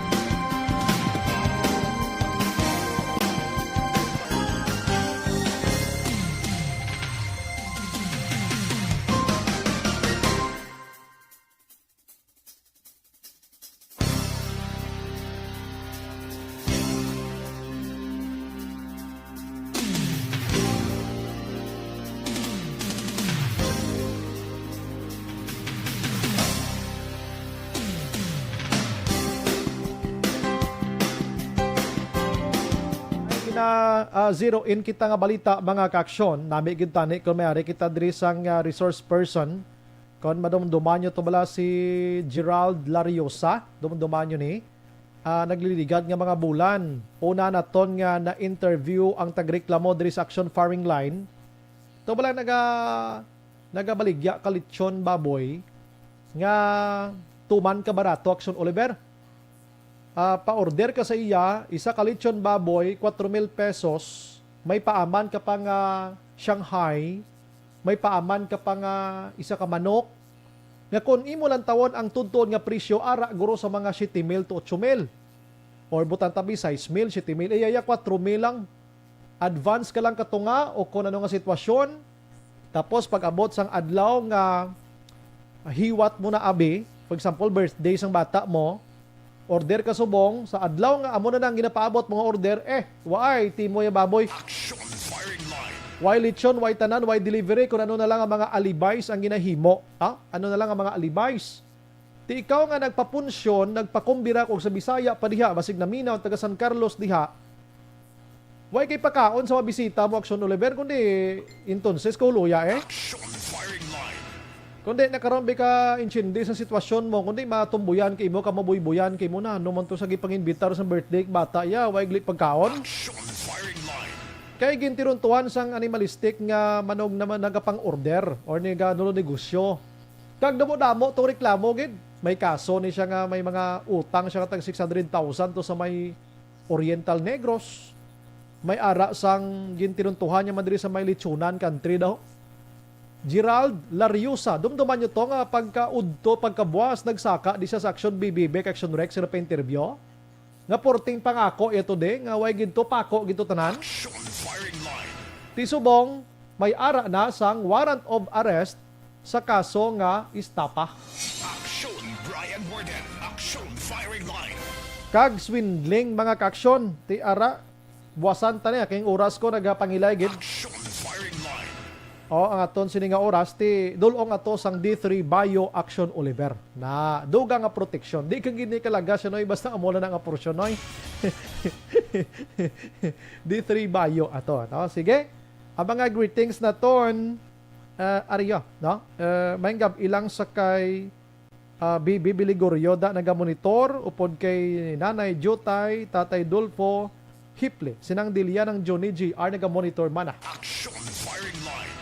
Ay, gina, ah, zero in kita nga balita, mga kaaksyon. Nami gid tani kung may ari kita diri sang, ah, resource person. Kon madumduman nyo to bala si Gerald Lariosa, dumduman nyo ni, ah, nagliligad nga mga bulan. Una naton nga na-interview ang tagreklamo diri sa Aksyon Firing Line. To bala naga-, nagabaligya ka lechon baboy nga tuman ka barato, Aksyon Oliver. Ah, pa-order ka sa iya, isa ka lechon baboy, kwatro mil pesos, may paaman ka pa nga Shanghai, may paaman ka pa nga isa ka manok, nga kon imo lang tawon ang tudtoon nga presyo, ara guro sa mga siyete mil to ocho mil. Or butang tabi, sais mil, siyete mil, iya, iya, kwatro mil lang. Advance ka lang katunga o kung ano nga sitwasyon. Tapos pag-abot sang adlaw nga hiwat mo na, abi, for example, birthday sang bata mo, order ka subong, sa adlaw nga amo na nang ginapaabot mga order, eh, waay, timo ya baboy. Action firing line. Way lechon, way tanan, way delivery, kung ano na lang ang mga alibis ang ginahimo. Ha? Ano na lang ang mga alibis? Ti ikaw nga nagpapunsyon, nagpakumbira, kung sa Bisaya pa diha, basig naminaw, taga San Carlos diha, way kay pakaon sa mga bisita mo, Action Oliver, kundi entonces ko luya, eh. Action firing line. Kundi nakaroon bi ka intindi sa sitwasyon mo, kundi matumbuyan kay imo, ka mabuybuyan kay mo na, ano man to sa gipanginbitar sa birthday, bata ya, way gli pagkaon. Action firing line. Kay gintiruntuhan sang animalistic nga manog naman nagapang-order or naganulo negosyo. Kag damo-damo tong reklamo gid. May kaso ni siya nga may mga utang siya nga tag six hundred thousand to sa may Oriental Negros. May ara sang gintiruntuhan niya man diri sa may Lechonan Country daw. Gerald Lariosa, dumduman niyo to nga pagkaudto, pagkabuas, nagsaka di siya sa Action B B B kag Action Rex, sila pa interview. Nga porting pangako iya today, nga way ginto pako ginto tanan. Action firing line. Ti subong, may ara na sang warrant of arrest sa kaso nga estafa. Action Brian Warden. Action firing line. Kag swindling, mga kaaksyon, ti ara, buwasan ta niya, kay ang oras ko nagapangilay gid. Action firing line. O, ang aton sini nga oras, ti dul-ong ato sang D three Bio Action Oliver. Na, dugang nga proteksyon. Di ka gini kalaga siya, noy, basta amo lang ang porsyon, noy. D three Bio ato, no? Sige. Ang mga greetings naton, ah, Ario, no? Eh, maayong gab-i lang sa kay, ah, B B Biligorio da nagamonitor, upod kay Nanay Jutay, Tatay Dulfo, Hiple, Sinang Dilian, ang Johnny G R nagamonitor, mana. Action firing line.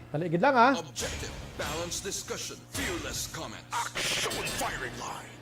Dali gid lang, ha? Objective, balanced discussion, fearless comment. Action firing line.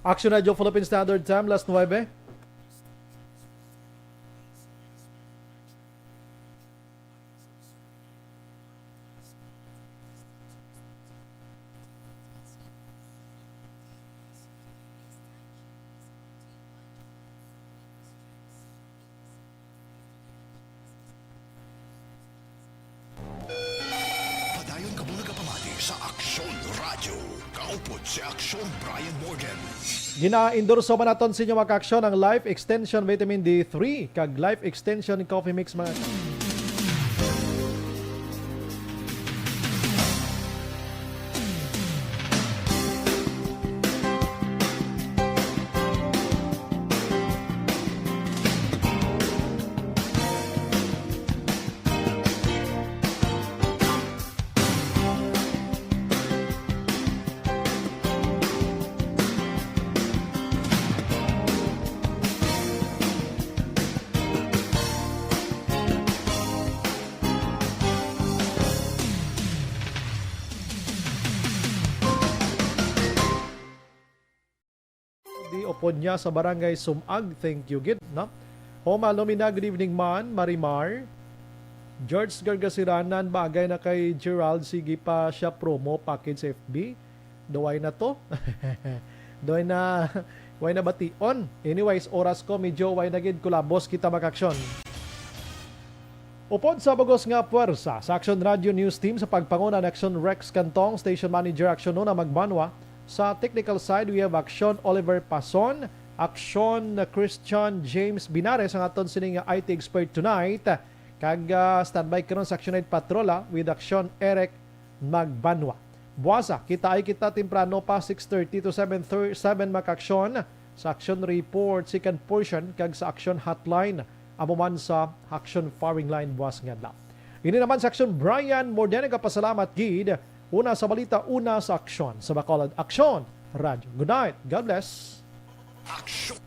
Action Radio Philippine Standard Time, last nuebe. Padayon kamo nagapamati sa Aksyon Radyo. Kaupod si Aksyon Brian Morgan. Gina-endorso man naton sa inyo, mga ka-aksyon, ang Life Extension Vitamin D three kag Life Extension Coffee Mix, mga Di upod niya sa Barangay Sumag. Thank you gid, no? Homa Lumina, good evening man, Marimar. George Gargasiranan, bagay na kay Gerald, sige pa siya promo package sa F B. Duway na to. Duway na, way na bation. Anyways, oras ko, medyo way na gid kulabos kita, mga ka-aksyon. Upod sa bugos nga puwersa sa Aksyon Radio News Team sa pagpanguna ni Aksyon Rex Cantong, Station Manager Aksyon Nona Magbanwa. Sa technical side, we have Aksyon Oliver Pason, Aksyon Christian James Binares, ang aton sini nga I T expert tonight. Kag, ah, standby karon sa Aksyon Night Patrol, ah, with Aksyon Eric Magbanwa. Buwasa, kitaay kita temprano pa, six thirty to seven thirty, seven, mga ka-aksyon, sa Aksyon Report, second portion, kag sa Aksyon Hotline, amo man sa Aksyon Firing Line buwas nga adlaw. Ini naman sa Aksyon, Brian Morden, nagapasalamat gid. Una sa balita, una sa aksyon. Sa Bacolod, Aksyon Radyo. Good night. God bless. Aksyon